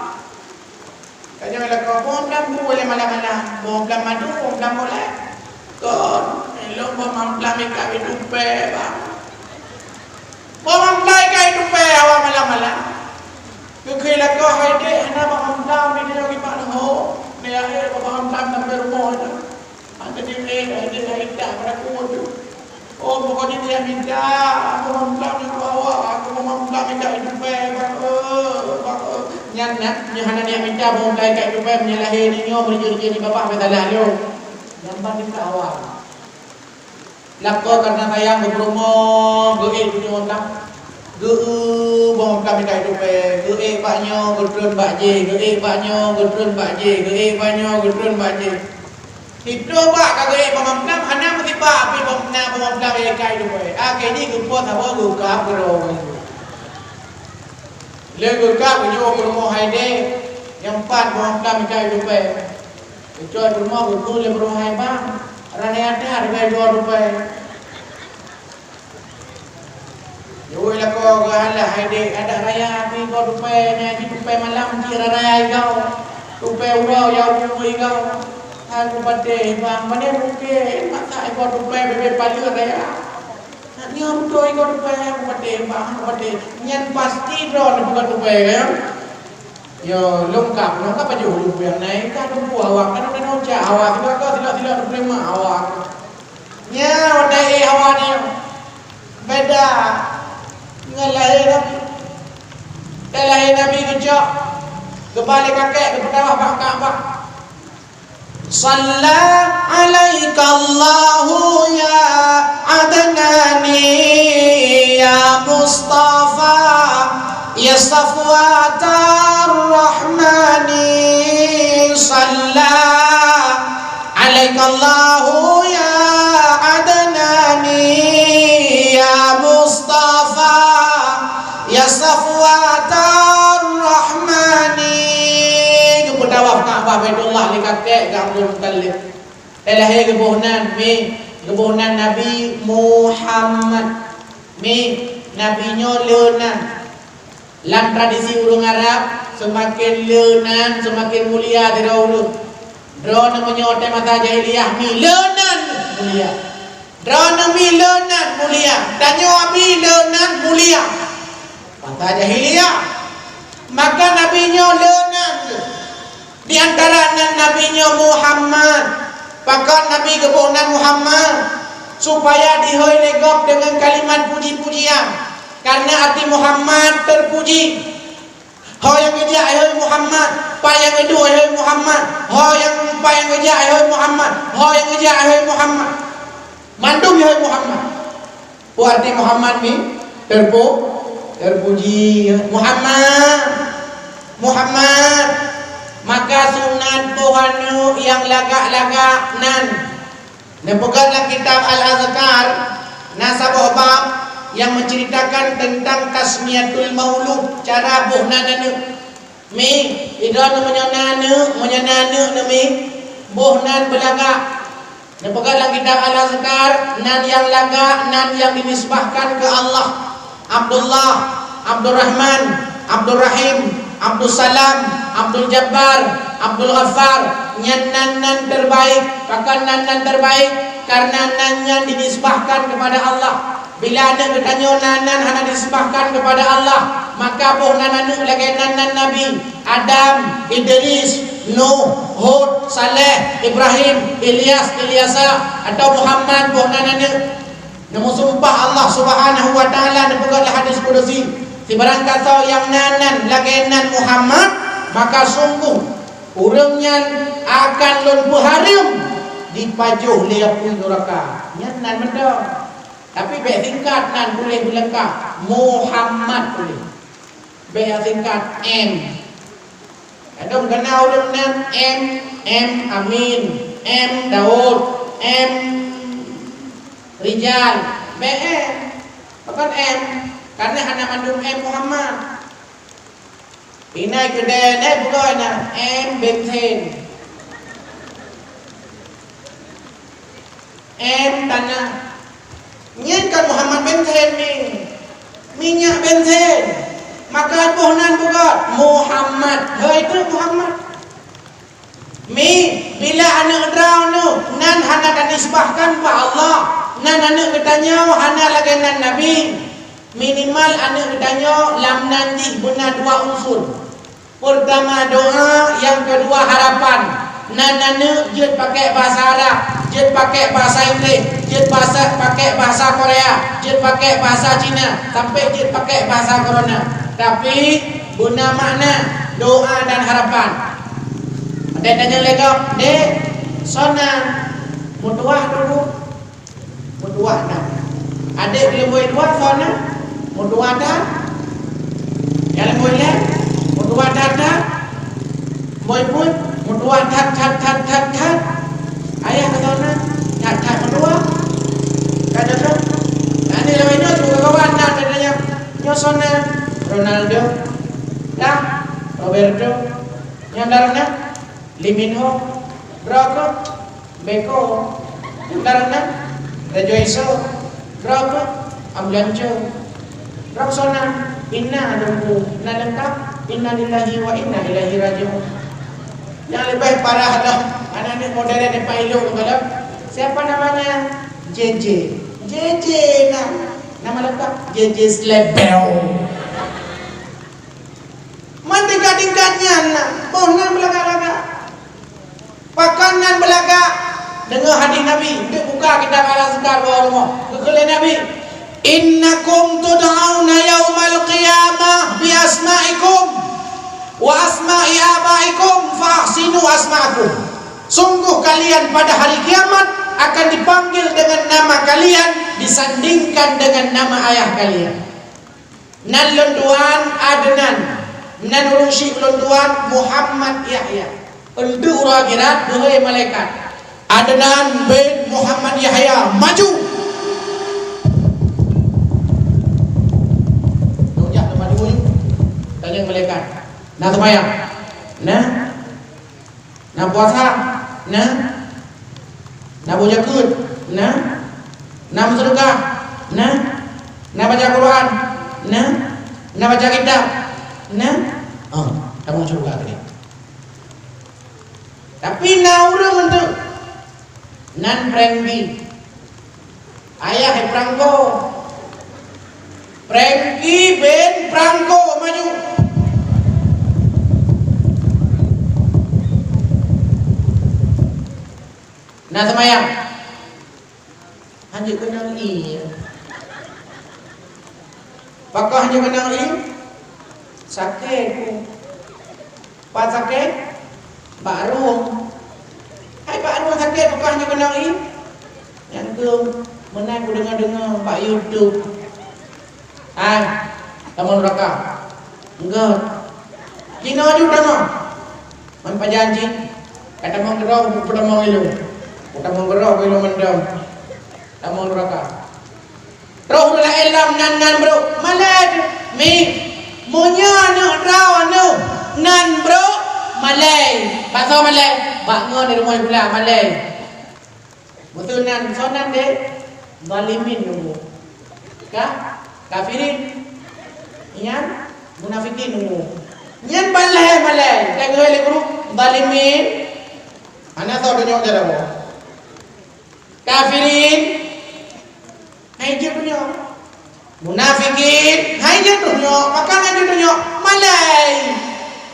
Tanyoe lakoe, "Boh mamplam peue lé malam-malam? Boh mamplam madu, boh mamplam boleh?" "Kon, lôn boh mamplam ikat i tupée, bang." Boh mamplam ikat i tupée hawa malam-malam. Geukheun lakoe, "Hai dék, hana boh mamplam di tanyoe ipak neuho." Nyan, eh, boh mamplam sampoe rumoh nyan. Hana dék, eh, hai dék, hai dak pada kuat tu. Oh, pokoknya dia minta, boh mamplam nyang hawa, boh mamplam ikat i tupée, bang, eh, bang, eh. Nyan, nyan, nyan hana dia minta, boh mamplam ikat i tupée, meunyoe lahé nyoe, meunyoe di babah, masalah nyoe. Nyan ban minta hawa. Lakoe kareuna sayang geupeurumoh, geuék tujoh mamplam. Geu-eu boh mamplam ikat i tupée, geuék bak nyoe, geutreun bak jéh, geuék bak nyoe, geutreun bak jéh, geuék bak nyoe, geutreun bak jéh. Sitoh bak ka geuék boh mamplam, hana meusibak pih boh mamplam, boh mamplam ikat i tupée. Akhé jih geupoh saboh geukab keudroe. Lheueh geukab geujok keu rumoh hai dék, nyang pat boh mamplam ikat i tupée. Geucok i rumoh geukheun lé peurumoh hai, "Bang, raya that geuikat tupée." Jaweueb lakoe geuh, "Alah hai dék, adak raya pih ikat tupée, nyan jih tupée malam cit raya igoe. Tupée uroe nyang umu igoe. Hai kupatéh bang, pane mungken masa ikat tupée bèk-bèk paleuet raya." Nyoe beutôi ikat tupée, kupatéh bang, kupatéh. Nyan pasti droeneuh ikat tupée, kan? Yo, lôn kab, lôn kab pajoh lôn peue nyang na, ka teupeu awak, ka teupeu cak awak, sigoe-goe silak-silak teupeu hawa. Nyan watèe ék hawa nyoe. Beda ngon lahé Nabi. Watèe lahé Nabi geucok, geuba lé kakek geupeutawaf bak Ka'bah. Shalla 'alaikallahu ya Adnani, ya Mustafa, ya Safwatar Rahmani. Shalla 'alaikallahu ya Adnani, ya Mustafa, ya Safwatar Rahmani. Geupeutawaf Ka'bah Baitullah lé kakek geuh Abdul Muttalib. Watèe lahé geuboh nan, mi, geuboh nan Nabi Muhammad. Mi, Nabi nyoe le nan. Lam tradisi ureueng Arab, Seumaken le nan, seumaken mulia sidroe ureueng. Droeneuh meunyoe watèe masa jahiliyah mi le nan mulia. Droeneuh mi le nan mulia. Tanyoe mi le nan mulia. Masa jahiliyah. Maka nabi nyoe le nan. Di antara nan nabi nyoe Muhammad. Pakon nabi geuboh nan Muhammad? Supaya dihôi lé gob deungon kalimat puji-pujian. Karena arti Muhammad terpuji. Ho nyang geujak, hai Muhammad. Pat nyang geuduek, hai Muhammad. Ho nyang, pat nyang geujak, hai Muhammad. Ho nyang geujak, hai Muhammad. Mandum, hai Muhammad. Peue arti Muhammad ni? Terpu-, terpuji. Muhammad, Muhammad. Maka sunat boh aneuk nyang lagak-lagak nan. Neupeugah lam kitab Al-Azkar, na saboh bab nyang menceritakan tentang tasmiyatul maulud, cara boh nan aneuk. Mi, idroeneuh meunyoe na aneuk, meunyoe na aneuk neuh mi, boh nan beulagak. Neupeugah lam kitab Al-Azkar, nan nyang lagak, nan nyang dinisbahkan keu Allah. Abdullah, Abdurrahman, Abdurrahim, Abdussalam, Abdul Jabbar, Abdul Ghaffar, nyan nan-nan terbaik. Pakon nan-nan terbaik? Karena nan nyan dinisbahkan kepada Allah. Bila aneuk geutanyoe nan-nan hana dinisbahkan kepada Allah, maka boh nan aneuk lagèe nan-nan nabi, Adam, Idris, Nuh, Hud, Saleh, Ibrahim, Ilyas, Ilyasa, atau Muhammad boh nan aneuk. Neumeusumpah Allah Subhanahu wa Ta'ala neupeugah lam hadis kudusi, "Sibarang gasoe nyang nan-nan lagèe nan Muhammad, maka sungguh ureueng nyan akan Lôn peuhareuem dipajoh lé apui nuraka." Nyan nan mantong. Tapi bèk singkat nan, tuléh beuleungkap, Muhammad tuléh. Bèk singkat M. Kadang kana ureueng nan M, M Amin, M Daud, M Rijal. Bèk M. Pakon M? Karena hana mandum M Muhammad. Inan keudè nyan bunoe na M Bensin. M tanah. Nyan kan Muhammad Bensin mi. Minyak bensin. Maka boh nan beugöt Muhammad. Hei tu Muhammad. Mi, bila aneuk droeneuh nan hana tanisbahkan bak Allah, nan aneuk geutanyoe hana lagèe nan Nabi, minimal aneuk geutanyoe lam nan jih beuna dua unsur. Peurtama doa, nyang keudua harapan. Nan aneuk jeuet pakèk bahasa Arab, jeuet pakèk bahasa Inggris, jeuet bahasa, pakèk bahasa Korea, jeuet pakèk bahasa Cina, sampai jeuet pakèk bahasa Corona. Tapi, beuna makna doa dan harapan. Watèe tanyong lé gob, "Dek, soe nan?" "Meutuah, Teungku." Meutuah that. Adék leumbôi dua soe nan? Meutuah that. Nyang leumbôi lhèe? Meutuah that-that. Leumbôi peuet? Meutuah that-that-that-that-that. Ayah keu soe nan? That-that meutuah. Ka cocok. Nah, ni lawét nyoe, sibagoe kawan na, tanya, "Nyoe soe nan?" "Ronaldo." "Dah?" "Roberto." "Nyang dalam na?" "Lee Min Ho." "Droe keuh?" "Beko." "Nyang dalam na?" "Rejoiso." "Droe keuh?" "Ambulanco." "Droe soe nan?" "Inna, Teungku." "Na leungkap?" "Innalillahi wa inna ilaihi raji'un." Nyang leubeh parah lom, aneuk-aneuk modern nyoe paih lôn gohlom. "Siapa namanya?" "J J." "J J na, nama lengkap?" "J J Slebeo." Meutingkat-tingkat nyan na, boh nan beulagak-lagak. Pakon nan beulagak? Deungoe hadis Nabi, enteuk buka kitab Al-Azkar bak rumoh. Geukheun lé Nabi, "Innakum tud'auna yaumal qiyamah bi asma'ikum wa asma'i abaikum fa ahsinu asma'akum." Sungguh kalian pada hari kiamat akan dipanggil dengan nama kalian disandingkan dengan nama ayah kalian. Nan lôn tuan Adnan, nan ureueng syiek lôn tuan Muhammad Yahya. Enteuk uroe akhirat, geuhôi malaikat, "Adnan bin Muhammad Yahya, maju!" Lôn jak teumpat dulu, tanyong malaikat, "Na seumayang?" "Na." "Na puasa?" "Na." "Na beujakeut?" "Na." "Na meuseudeukah?" "Na." "Na baca Quran?" "Na." "Na baca kitab?" "Na." "Oh." Tamong syeuruga keudeh. Tapi na ureuëng mantong nan Prenggi. Ayah Prangko. Prenggi bin Prangko maju. Na seumayang. Hanjeuet keunong ié. Pakon hanjeuet keunong ié? Sakét ku. Pat sakét? Bak rhueng. Hai bak rhueng sakét, pakon hanjeuet keunong ié? Nyang keuh meunan kudeungoe-deungoe bak YouTube. Hai, tamong nuraka. Enggak. Kinoe ju tamong. Man pajan jih, ka tamong keudroe, peutamong ilong. Peutamong keudroe, ilong mantong. Tamong nuraka. Roh ureuëng laén lom nan, nan brok. Malée, mi. Meunyoe aneuk droe aneuk nan brok, malée. Bak soe malée? Bak ngon di rumoh pula, malée. Beutôi nan, soe nan deh? Zalimin nunggu. Ka? Kafirin. Nyan, munafikin nunggu. Nyan ban lhée malée. Teuka lé guru, zalimin. Hana soe tunyok jaroe boh. Kafirin. Hai jeuet tunyok. Munafikin, hai jeuet tunyok, pakon hai jeuet tunyok? Malée.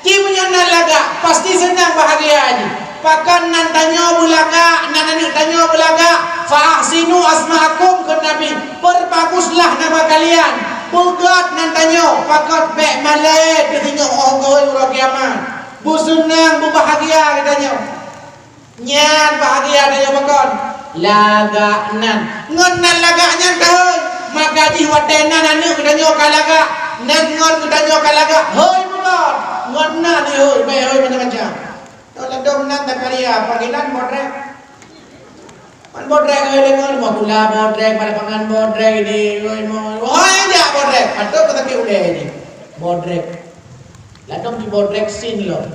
Ci meunyoe nan lagak, pasti seunang bahgia jih. Pakon nan tanyoe beulagak, nan aneuk tanyoe beulagak? "Fa ahsinu asma'akum," kheun Nabi, "perbaguslah nama kalian." Beugét nan tanyoe, pakon bék malée teuh singoh óh geuh uroe kiamat. Beuseunang, beubahgia geutanyoe. Nyan bahgia tanyoe pakon? Lagak nan. Ngon nan lagak nyan ka hôi. Maka jih watée nan aneuk geutanyoe ka lagak, nan ngon geutanyoe ka lagak, hôi pakon? Ngon nan hôi, bék hôi macam-macam. Nyoe ladôm nan Zakaria, panggilan bodrek. Man bodrek hôi deungon, moh tula bodrek, pada pangan bodrek, ini, hôi, mo-, hôi, jak bodrek. Patôt sakét ulée jih. Bodrek. Ladôm jih bodrek sin lom.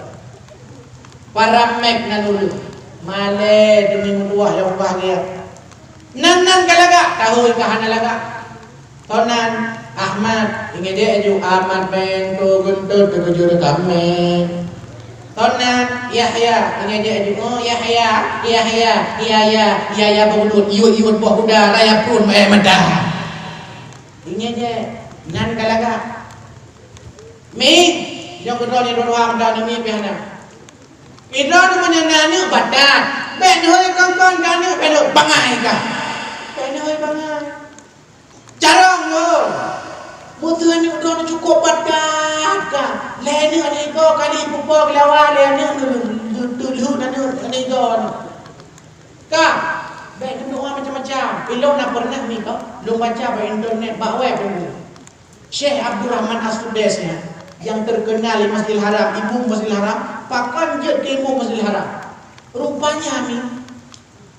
Paramek nan ureuëng. Malée demi meutuwah nyang bahgia. Nan-nan ka lagak, tahôi ka hana lagak. Tonan Ahmad, ingat jih aju Ahmad Bengko Guntur keujur kame. Tonan Yahya, ingat jih aju, oh, Yahya, Yahya, Yahya, Yahya Bengko, iut-iut boh kuda raya pun mata. Ingat jih, nan ka lagak. Mi, nyang keudroe nyoe dua-dua meuda nyoe mi pih hana. Keudroe nyoe meunyoe na aneuk batat, bék neuhôi kon-kon ka aneuk bék neuhôi bangai ka. Bék neuhôi bangai. Carông nyoe. Beutôi aneuk droe nyoe cukôp batat ka. Lhée aneuk aneuk igoe kali pupo geulawa lé aneuk nyoe, teulheueh aneuk aneuk igoe nyoe. Ka, bék neudoa macam-macam. Ilong na pernah mi ka, lôn baca bak internet, bak web dulu. Syekh Abdurrahman As-Sudais nyan, nyang terkenal di Masjidil Haram, ibu Masjidil Haram, pakon jeuet keu ibu Masjidil Haram. Rupanya mi,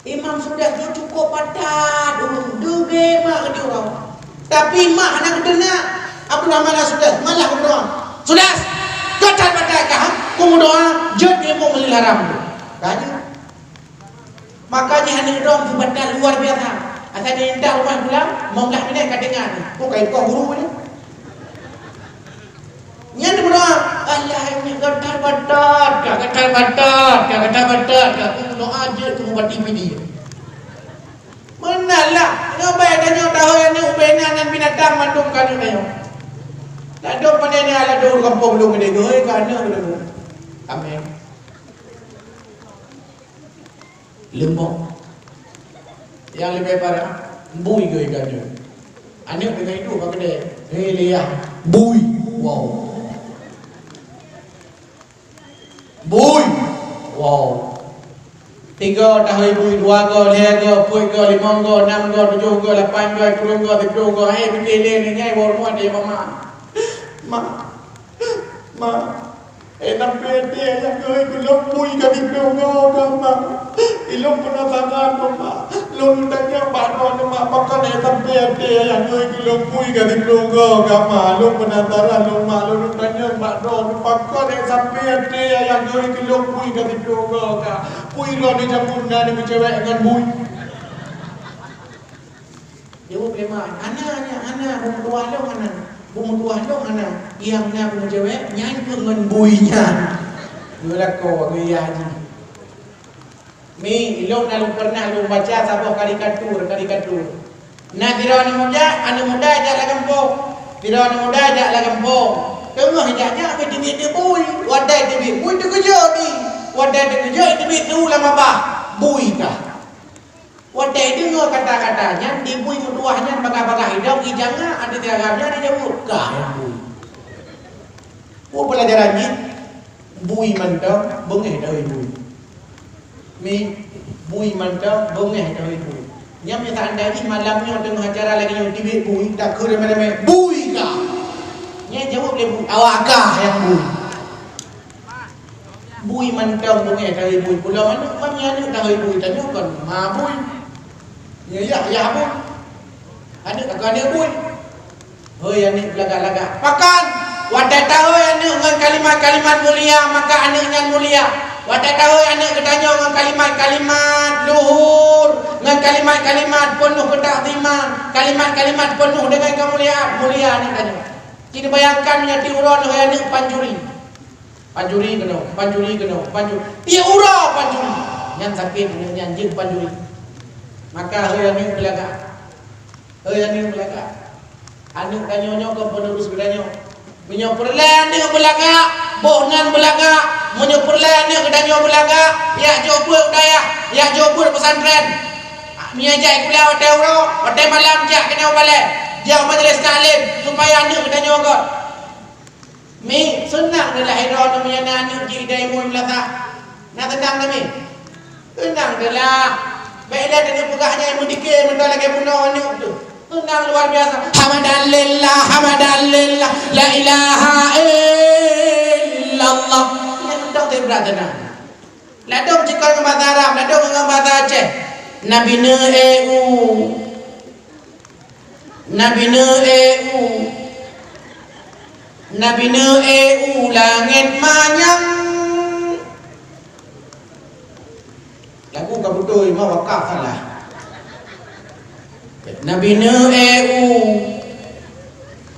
Imam Sudais nyoe cukôp batat ureuëng, deugée mak di ureuëng. Tapi mak hana geuteunak Abdurrahman As-Sudais, malah geuteunak, "Sudais, batat-batat ka, ha? Kumudoa, jeuet keu ibu Masjidil Haram." Ka jeuet. Maka jih aneuk droe geubatat luar biasa. Asai di intat rumoh pulang, mongkah binéh ka deungon. Ko kai poh guru nyan. Nyan meudoa, "Allah, nyoe gatal batat ka, gatal batat ka, gatal batat ka." Meudoa jeuet keu mubati pidi. Meunan lah, nyoe bai tanyoe tahôi aneuk ubena nan binatang mandum ka aneuk tanyoe. Ladôm pandai nyan ladôm kampung lôn geude geuhôi ka aneuk geude geuhôi. Amin. Leumbok. Nyang leubeh parah, bui geuh ikan nyoe. Aneuk deungon iduek bak keudè, "Hei, Liyah, bui!" Wow. "Bui!" Wow. Tiga tahun bui, dua go, lhèe go, peuet go, limong go, nam go, tujoh go, lapan go, sikureueng go, siplôh go, hai pike lé nyan, woe rumoh dia mama. Mak. Mak. Eh, sampai até ayah keuhai keu lôn bui ka siplôh go ka, Mak. Ilôn penasaran, Mak. Lôn tanyong bak droeneuh, Mak, pakon eh sampai até ayah keuhai keu lôn bui ka siplôh go ka, Mak. Lôn penasaran lôn, Mak. Lôn tanyong bak droeneuh, pakon eh sampai até ayah keuhai keu lôn bui ka siplôh go ka. Bui droeneuh jameun na neumeucewek ngon bui. Jaweueb lé mak, "Hana, nyak, hana, ureueng tuha lôn hana." Peumeutuah lôn hana, nyang na peumeucewek, nyan kheueh ngon bui nyan. Geulakoe geuya jih. Mi, lôn na lôn pernah lôn baca saboh karikatur, karikatur. Na sidroe aneuk muda, aneuk muda jak lam gampông. Sidroe aneuk muda jak lam gampông. Teungoh jak-jak, geuteubiet bui. Watèe teubiet bui, teukeujot di. Watèe teukeujot, teubiet su lam babah. Bui kah. Watèe deungoe kata-kata nyan, di bui meutuah nyan bagah-bagah idong, ijangak, ateueh agam nyan dijaweueb, "Kah nyang bui." Oh, peulajaran jih, bui mantong, beungéh dawai bui. Mi, bui mantong, beungéh dawai bui. Nyan meunyo seandai jih malam nyoe teungoh acara lagèe nyoe, teubiet bui, takheun ramé-ramé, "Bui kah?" Nyan jaweueb lé bui, "Awak kah nyang bui." Bui mantong beungéh dawai bui. Pulo aneuk, ban nyan aneuk dawai bui, tanyoe kon ma bui. Nyoe yah, yah bui. Aneuk takheun aneuk bui. Hôi aneuk beulagak-lagak. Pakon? Watèe tahôi aneuk ngon kalimat-kalimat mulia, maka aneuk nyan mulia. Watèe tahôi aneuk geutanyoe ngon kalimat-kalimat luhur, ngon kalimat-kalimat peunoh keutakziman, kalimat-kalimat peunoh deungon keumuliaan, mulia aneuk tanyoe. Ci neubayangkan meunyo tiep uroe neuh hôi aneuk pancuri. Pancuri keunoe, pancuri keunoe, pancuri. Tiep uroe pancuri. Nyan sakét aneuk nyan jeuet pancuri. Maka hôi aneuk beulagak. Hôi aneuk beulagak. Aneuk tanyoe nyoe kon penerus geutanyoe. Meunyoe peureulèe aneuk beulagak, boh nan beulagak. Meunyoe peureulèe aneuk geutanyoe beulagak, jak jok beuet u dayah, jak jok beuet pesantren. Meunyoe jak kuliah watèe uroe, watèe malam jak keunoe balèe, jak majelis taklim, supaya aneuk geutanyoe göt. Mi, seunang deuh lahé droeneuh meunyo na aneuk jih idai mu meulasah. Na seunang deuh, Mi? Seunang deuh lah. Bèk ilèe taneuk peugah nyan meudike meunan lagèe bunoe aneuk tu. Seunang luar biasa. Hamadan lillah, hamadan lillah, la ilaha illallah. Nyan mantong teuh brat seunang. Ladôm cit kon ngon bahasa Arab, ladôm ngon bahasa Aceh. Nabi Nuh eu. Nabi Nuh eu, Nabi Nuh eu langét manyang. Lagu ka beutôi, ma wakaf salah. Nabi Nuh eu,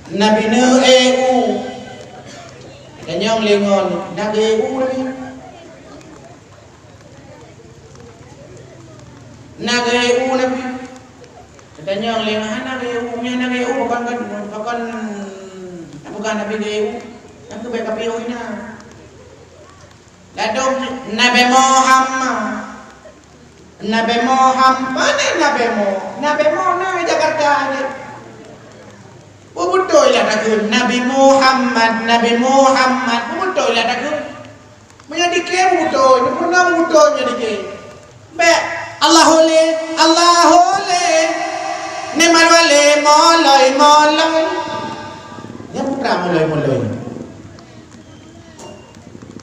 Nabi Nuh eu. Tanyong lé ngon, na geu eu lagèe. Na geu eu Nabi. Geutanyong lé, "Hana geu eu, meunyo na geu eu, pakon, pakon tapeugah Nabi geu eu? Nyang keuh bèk kapiôh inan." Ladôm Nabi Muhammad. Nabi Muhammad, pane Nabi Mo? Nabi Mo na Jakarta jih. Beutôi lah takheun Nabi Muhammad, Nabi Muhammad. Beutôi lah takheun. Meunyo dike beutôi, nyoe peureunah beutôi nyoe dike. Bèk, Allahu le, Allahu le. Ni malua le, moloi, moloi. Nyan putra moloi, moloi.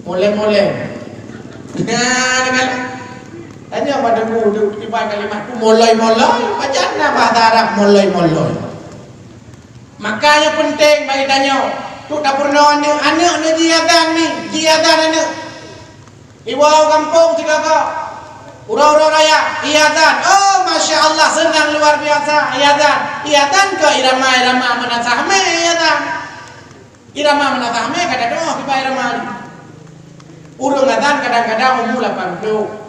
Moloi, moloi. Nah, dengar. Tanya pada guru tu, tiba kalimat tu moloi, moloi. Macam mana bahasa Arab moloi, moloi? Maka nyang peunteng bagi tanyoe, tu tapeurunoe aneuk, aneuk nyoe jiazan ni, jiazan aneuk. Iwoe u gampông sigoe-goe, uroe-uroe raya, iazan. Oh, masya Allah, seunang luar biasa, iazan. Iazan keu irama-irama meunasah mé iazan. Irama meunasah mé ka tadeungoe kiban irama nyan. Ureueng azan kadang-kadang umu lapan ploh.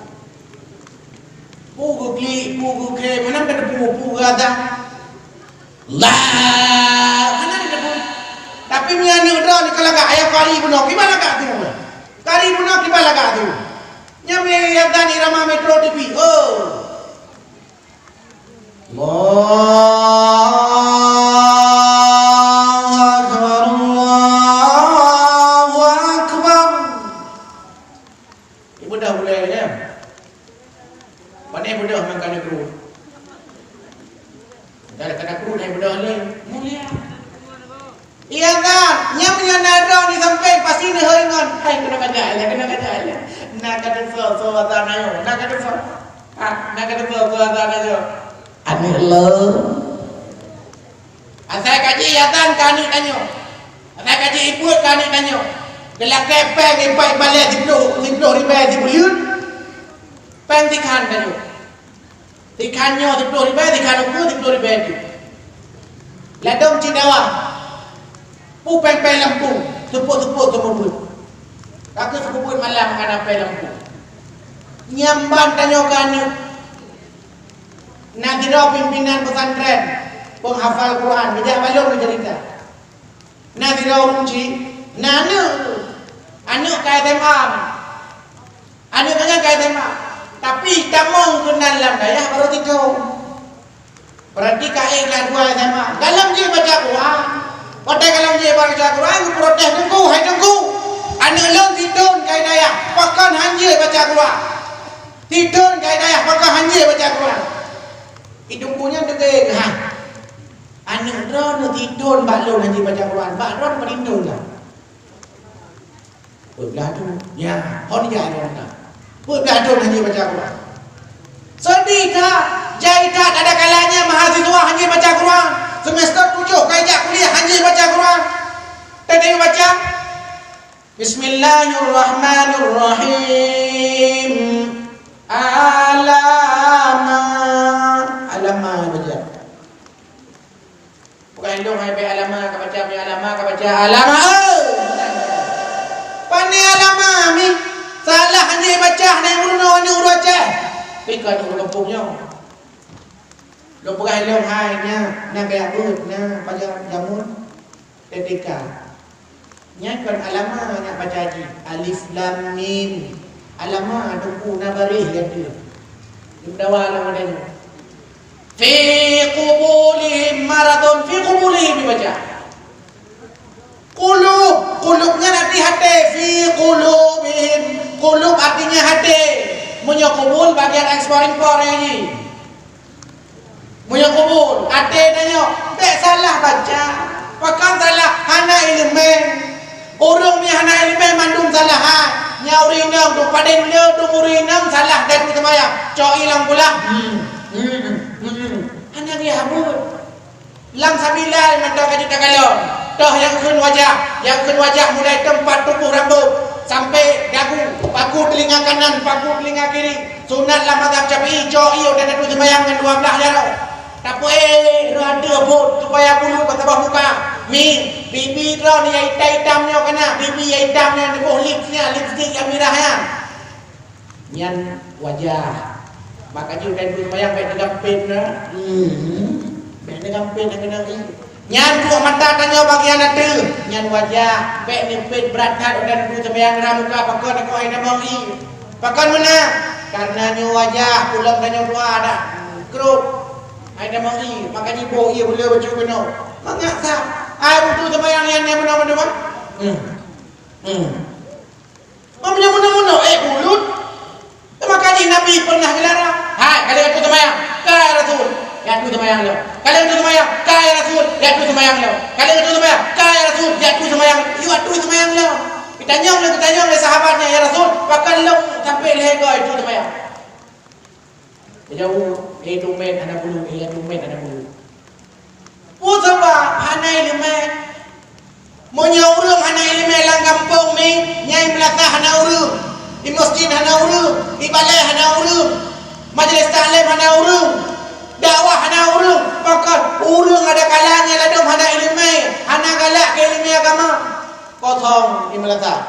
Pu geuklik, pu geukhém, meunan ka teupeue pu geuazan. Lah, hana teupeue. Tapi meunyo aneuk droe nyoe ka lagak, ayah kari bunoe, kiban lagak tu. Kari bunoe, kiban lagak tu. Nyan meunyo azan irama Metro T V. Oh. Allahu Akbar, Allahu Akbar. Ibadah bulan ni, ya. Pandai ibadah makan negeri. Dah kena kurus ibadah ni. Mulia. Iya kan? Nyam nyam na droe di samping pasti neuhôi ngon. Hai, kena kajak aja, kena kajak aja. Na ka teusoe, soe ata na yo. Na ka teusoe. Ah, na ka teusoe, soe ata na yo. Aneuk lôn. Asai kaji iazan ka aneuk tanyoe. Asai kaji ibuet ka aneuk tanyoe. Geulakée péng ipat balée siploh, siploh ribée sibuleuen. Péng sikhan tanyoe. Sikhan nyoe siploh ribée, sikhan ukeue siploh ribée tu. Ladôm cit dawa. Péng-péng lampôh, seupôt-seupôt seumeubeuet. Ka keuh seumeubeuet malam hana péng lampôh. Nyan ban tanyoe keu aneuk. Na sidroe pimpinan pesantren, penghafal Quran, geujak bak lôn geucerita. Na sidroe ureueng chik, na aneuk. Aneuk ka S M A. Aneuk nyan ka S M A. Tapi tamong keunan lam dayah barô sithon. Berarti ka ék kelas dua S M A. Galom jih baca Quran. Watèe galom jih baca Quran, geuprotes teungku, "Hai teungku, aneuk lôn sithon ka i dayah, pakon han jeuet baca Quran? Sithon ka i dayah, pakon han jeuet baca Quran?" I teungku nyan teuka, "Ha, aneuk droeneuh sithon bak lôn han jeuet baca Quran, bak droeneuh padum thon lah?" Peuet blah thon. Nyan, hon jak nyan. Peuet blah thon han jeuet baca Quran. Seudeh that, jai that, ada kalanya mahasiswa han jeuet baca Quran. Semester tujoh ka ijak kuliah han jeuet baca Quran. Teuka baca, "Bismillahirrahmanirrahim. Alama." Alama baca. Bukan indong hai bèk alama ka baca, bèk alama ka baca, alama, eh! Pane alama, mi? Salah han jeuet baca, hana ureueng, ureueng Aceh. Tapi ka ureueng gampông nyoe. Lôn peugah lôn hai nyan, na kaya beuet, na pajan jameun T T K. Nyan kon alama nyang baca jih, alif lam mim. Alama teungku na baréh ateueh. Di dawa lam ada nyoe. Fi qubulihim maradun, fi qubulihim dibaca. Qulub, qulub nyan arti até, fi qulubihim. Qulub artinya até. Meunyoe qubul bagian ekspor impor jih. Meunyoe qubul, até tanyoe, bèk salah baca. Pakon salah, hana ileumèe. Ureueng nyang hana ileumèe mandum salah, ha. Nyan ureueng inong tu, padum le tu ureueng inong salah, dan tu seumayang. Cok i lam pulang. Hmm. Hmm. Hmm. Hana dia habut. Lam sabila mantong ka jeuet takalon. Toh nyang kheun wajah, nyang kheun wajah mulai teumpat tuboh rambôt sampai dagu, paku telinga kanan, paku telinga kiri. Sunat lam mazhab Syafi'i, cok ié dan atu seumayang ngon dua blah jaroe. Tapi, eh, rada bot supaya bulu ka saboh muka. Mi, bibi droe ni nyang itam-itam nyoe kana, bibi nyang itam nyoe neuboh lips nyan, lipstick nyang mirah nyan. Nyan wajah. Maka jih dan atu seumayang bèk neugampét na. Hmm. Bèk neugampét na keunan i. Nyan buet mata tanyoe bagian ateueh, nyan wajah, bèk neupet brat that u dan atu seumayang rhah muka pakon takot hai tamong ié. Pakon meunan? Kareuna nyoe wajah, pulom tanyoe dua dak krot. Hai tamong ié, maka jiboh ié beuleu bacut keunoe. Mangat sab. Ai atu seumayang nyan, nyan meunoe mandum, ah? Hmm. Hmm. Meunyoe meunoe-meunoe, eh, bulut. Maka jih Nabi pernah geularang. Hai, ka lheueh atu seumayang, ka ya Rasul, ya atu seumayang lom. Ka lheueh atu seumayang, ka ya Rasul, ya atu seumayang lom. Ka lheueh atu seumayang, ka ya Rasul, ya atu seumayang. Yue atu seumayang lom. Geutanyong lé, geutanyong lé sahabat nyan, "Ya Rasul, pakon lôn sampai lhèe goe atu seumayang?" Geujaweueb, "Eh, dumèt hana bulu, eh, dumèt hana bulu." Peue sabab hana ileumèe? Meunyoe ureueng hana ileumèe lam gampông mi, nyan i meulasah hana ureueng, i meuseujid hana ureueng, i balè hana ureueng, majelis taklim hana ureueng, dakwah hana ureueng, pakon ureueng ada kalanya ladôm hana ileumèe, hana galak keu ileumèe agama. Kosong i meulasah.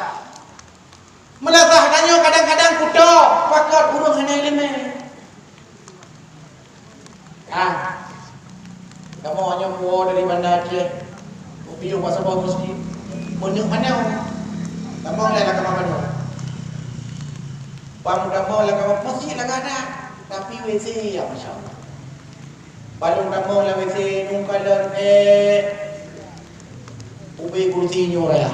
Meulasah tanyoe kadang-kadang kuto, pakon ureueng hana ileumèe. Ah, kamoe nyoe puwoe dari Banda Aceh, piôh bak saboh meuseujid, meuneuk manoe. Kamoe lé lam kama manoe. Bang kamoe lam kama meuseujid lam gada, tapi W C, ya, masya Allah. Balong kamoe lam W C nungkalon, eh, ubé kursi nyoe raya.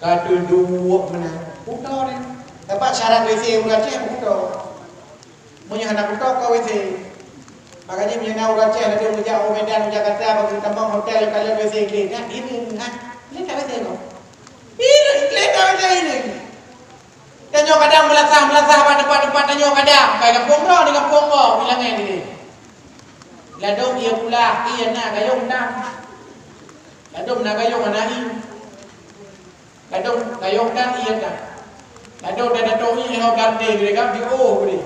Ka teuduek meunan. Kuto deh. Dapat syarat W C ureueng Aceh kuto. Meunyoe hana kuto, ka W C. Makajih meunyoe na ureueng Aceh ladôm geujak u Medan, u Jakarta, bagi tamong hotel, ka lheueh W C gleh, dak ileung, ha? Gleh dak W C ko? Ileung, gleh dak W C ileung. Tanyoe kadang meulasah-meulasah bak teumpat-teumpat tanyoe kadang. Kai gampông droe, di gampông droe, ilangèe dilèe. Ladôm ié pula, ié na gayông dang. Ladôm na gayông hana ié. Ladôm gayông dang ié dang. Ladôm dan atô ié ho gante gede gam di oh gede.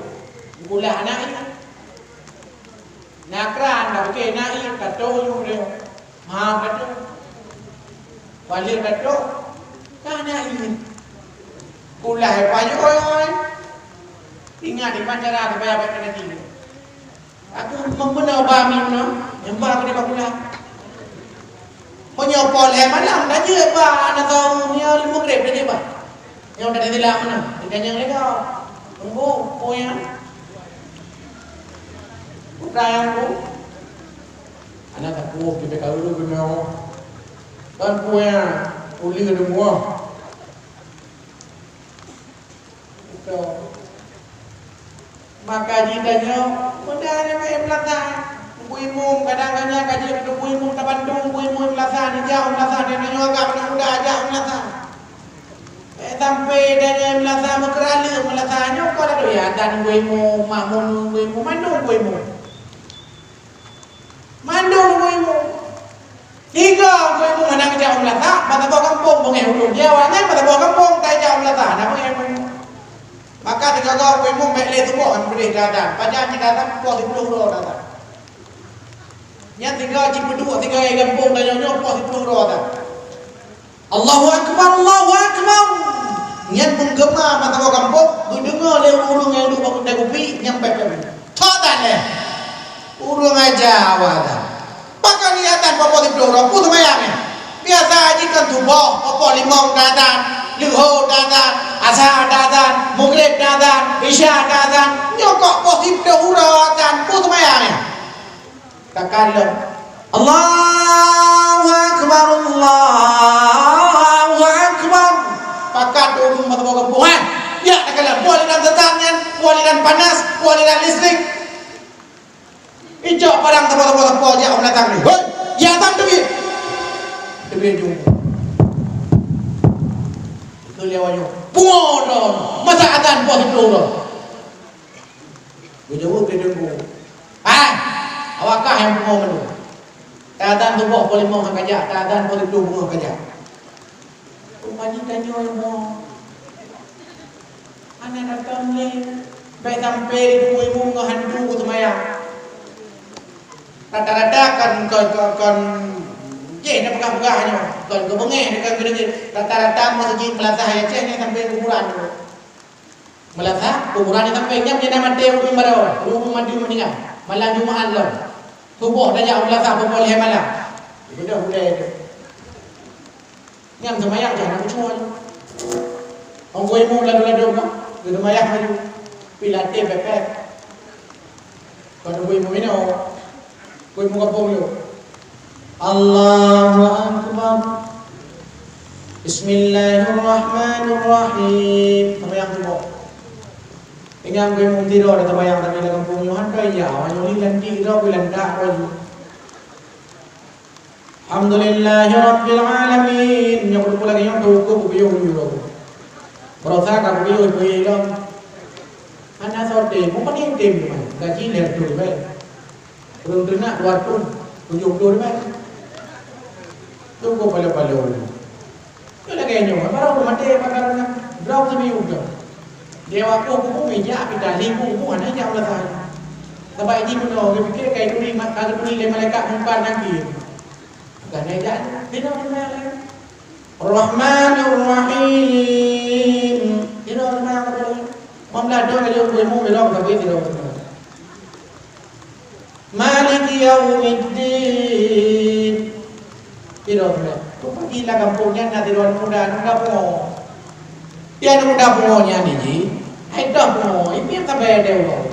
Gula hana ié. Na kran dak bukée na ié, ka toh yue deh. Maham ka toh. Paléng dato, ka na ié. Kulah pajoh oi-oi. Ingat iman cara supaya baik kena tidur. Aku membeuna ba mi meunan, nyembah aku di bakulah. Meunyoe poh lhèe malam, dah jeuet ba, aneuk tahu, nyoe lheueh maghrib dah jeuet ba. Nyoe dah ditilak meunan, ditanyong lé kau. Tunggu, peue nyan? Peue nyang tu? Aneuk takut, kita kalau dulu kena. Kan peue nyan? Uleue deungoe. Beutôi. Maka jitanyoe, mudah nyan meu'en meulasa. Ibu imum, kadang-kadang ka jeuet keu ibu imum, tabantu ibu imum meulasa, dijak meulasa, dan tanyoe agak aneuk muda, jak meulasa. Eh, sampai tanyoe meulasa, meukeuraleuk meulasa, nyoe ka laju ya, dan ibu imum, makmum ibu imum, mandum ibu imum. Mandum ibu-ibu. Tiga ibu-ibu hana geujak u Meulasak, bak saboh gampông beungéh ulôn. Di awak nyan bak saboh gampông tajak u Meulasak, hana beungéh ibu-ibu. Maka tiga-tiga ibu-ibu bèk lé suboh han peudeh datang. Pajan cit datang, poh siplôh uroe datang. Nyan tiga cit peuduek, tiga gampông tanyoe nyoe poh siplôh uroe datang. Allahu Akbar, Allahu Akbar. Nyan meugeuma mata gampông, geudeungoe lé ureueng nyang duek bak keutai kupi, nyang pèh-pèh. Thok that lé. Ureueng aja awak that. Pakon niatan poh-poh siplôh uroe, peue seumayang nyan? Biasa jih kan suboh, poh-poh limong that, leuhô that, asa that, mugréb that, isya that. Nyoe kok poh siplôh uroe that, peue seumayang nyan? Takalon. Allahu Akbar, Allahu Akbar. Pakat ureueng meuteumé gampông, eh. Ya, takalon. Buah lidan teutang nyan, buah lidan panas, buah lidan listrik. Icok parang teupô-teupô jak u beulakang ni. Hei, ya, tam teubiet. Teubiet jong. Itu lewat jong. Pungo dong. Masa azan buah siplôh dong. Geujaweueb lé Teungku, "Hai, awak kah nyang pungo mandum. Teuazan suboh poh limong han kajak, teuazan poh siplôh beungoh kajak." Rupajih tanyoe nyoe hana datang lé, bèk sampai ibu-ibu ngon hantu seumayang. Rata-rata kon, kon, kon, kon, jih na peugah-peugah nyoe, kon geubeungéh, kon geudeungoe. Rata-rata meuseujid Meulasak Aceh nyan sampai kuburan nyoe. Meulasak, kuburan di sampéng nyan, nyan maté ureueng baroe, ureueng mati meuninggai. Malam Jumaat lom. Suboh tajak u Meulasak pukon lhèe malam. Beudôh ulèe tu. Nyan seumayang jak na meucuai. Ongkoi mu ladu-ladu mah, geuseumayang laju. Pilaté pépét. Kon ibu-ibu inoe. Kon ibu gampông nyoe. Allahu Akbar. Bismillahirrahmanirrahim. Seumayang suboh. Ingat ibu-ibu sidroe dah seumayang, tapi lam gampông nyoe han kaya, awak nyoe ni lantik droe, lantak droe. Alhamdulillahirabbil alamin. Nyoe kuteupeu lagèe nyoe teuukur kupiôh uroe. Baroesa ka kupiôh, kupiôh lom. Hana soe tem, meupané tem teuma. Gaji lhèe reutôh ribèe. Ureueng teunak dua reutôh tujoh ploh ribèe. Teuukur palo-palo. Nyoe lagèe nyoe, barô maté pakon nyan. Droe teumiyueb droe. Di awak poh kubu meujak pita, lhèe poh kubu hana jak u Meulasak. Sabab jih meunoe, geupiké ka geuturi, ka geuturi lé malaikat Mungkar Nakir. Bukan ejak, sinoe seumayang lagi. Rahmanir Rahim. Sinoe seumayang lagi. Mam ladôm laju ibu-ibu belom sabe sinoe seumayang. Maliki yaumiddin. Sinoe seumayang. Rupajih lam gampông nyan na sidroe aneuk muda, aneuk muda pungo. Di aneuk muda pungo nyan jih, hai toh pungo, ini yang sabai deh Allah.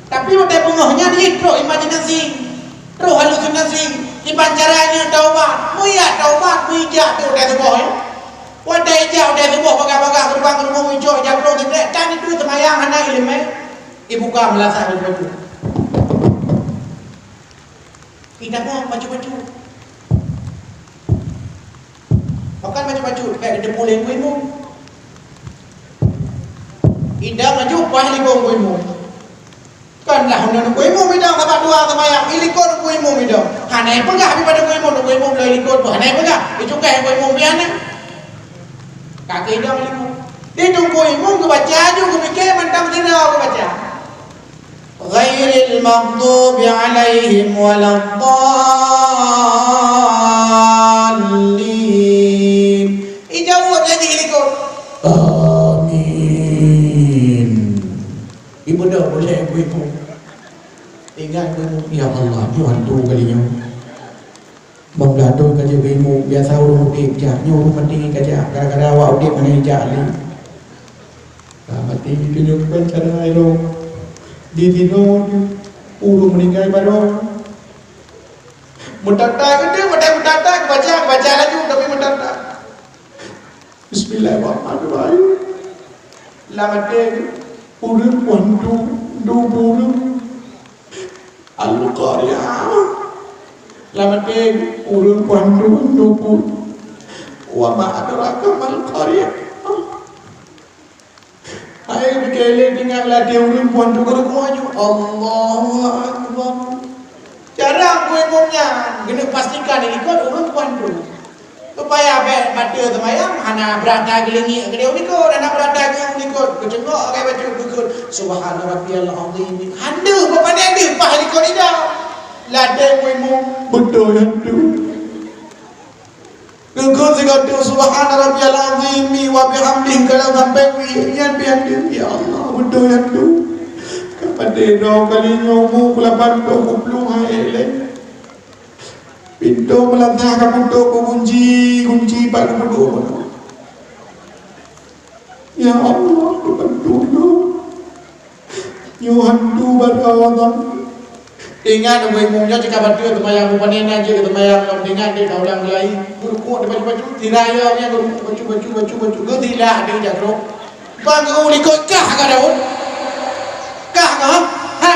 Tapi watèe beungoh nyan jih trok imajinasi, trok halusinasi, kiban cara nyoe taubat, meujak taubat, meujak tu watèe suboh, ya. Watèe ijak watèe suboh, bagah-bagah, geurubang-geurubung, ijok, ijak trok, jeuet, dan itu seumayang hana ileumèe, ibuka meulasah baju-baju. Idang ngon bacut-bacut. Pakon bacut-bacut, bèk jiteupeue lé Teungku Imum. Idang laju paih likot Teungku Imum. Kon lah uneun Teungku Imum idang, sabab dua seumayang, ilikot Teungku Imum idang. Hana peugah dipat Teungku Imum, Teungku Imum lom ilikot pun hana peugah. Icukéh Teungku Imum pih hana. Ka keu idang likot. Di Teungku Imum geubaca aju, geupiké mantong sidroe geubaca. Ghairil maghdubi alaihim waladdallin. "Amin." Ibu dah boleh ibu-ibu. Ingat ibu, "Ya Allah, nyoe hantu kali nyoe." Bang Gadot ka jeuet beuimu, biasa ureueng udeb jak, nyoe ureueng maté ka jak, gara-gara awak udeb hana jak lé. Ka maté, geutanyoe kiban cara ilong. Di sinoe ureueng meuninggai baroe. Meutata geutanyoe, meutata, meutata, geubaca, geubaca laju, tapi meutata. Bismillahirrahmanirrahim. Lam até ureueng puhan tu, dua puluh ureueng. Al-Qari'ah. Lam até ureueng puhan tu, dua puluh. Wa ma adraka mal qari'ah. Hai, beukelek ingat lam até ureueng puhan tu, geurukuk laju. Allahu Akbar. Cara geuimbong nyan, keuneuk pastikan di likot ureueng puhan tu. Supaya bèk bateue seumayang, hana beurata geulingiek keudéh u likot, hana beurata geuh u likot, geuceungok sagai bacut geukheun, "Subhana rabbiyal azim." Handeuh, bak pandai deuh, paih likot ida. Lam até geuimbong, beutôi hantu. Geukheun sigoe teuk, "Subhana rabbiyal azim wa bihamdih," ka lheueh sampai wih, nyan pih hantu. Ya Allah, beutôi hantu. Ka maté droe kali nyoe, umu ku lapan ploh, ku plueng hai lé. Pintoe meulasah ka kutôp, ku gunci, gunci pat ku peuduek. Ya Allah, bantu lôn. Nyoe hantu baroe. Ingat, ubé imeum nyoe cit ka bateue seumayang, bukan nyan jeuet seumayang, lom ingat deh, ka ulang lagi. Geurukuk di bacut-bacut, sira yo nyan geurukuk bacut-bacut, bacut-bacut, geutilak di jaroe. Bang geu likot kah ka daun? Kah ka? Ha?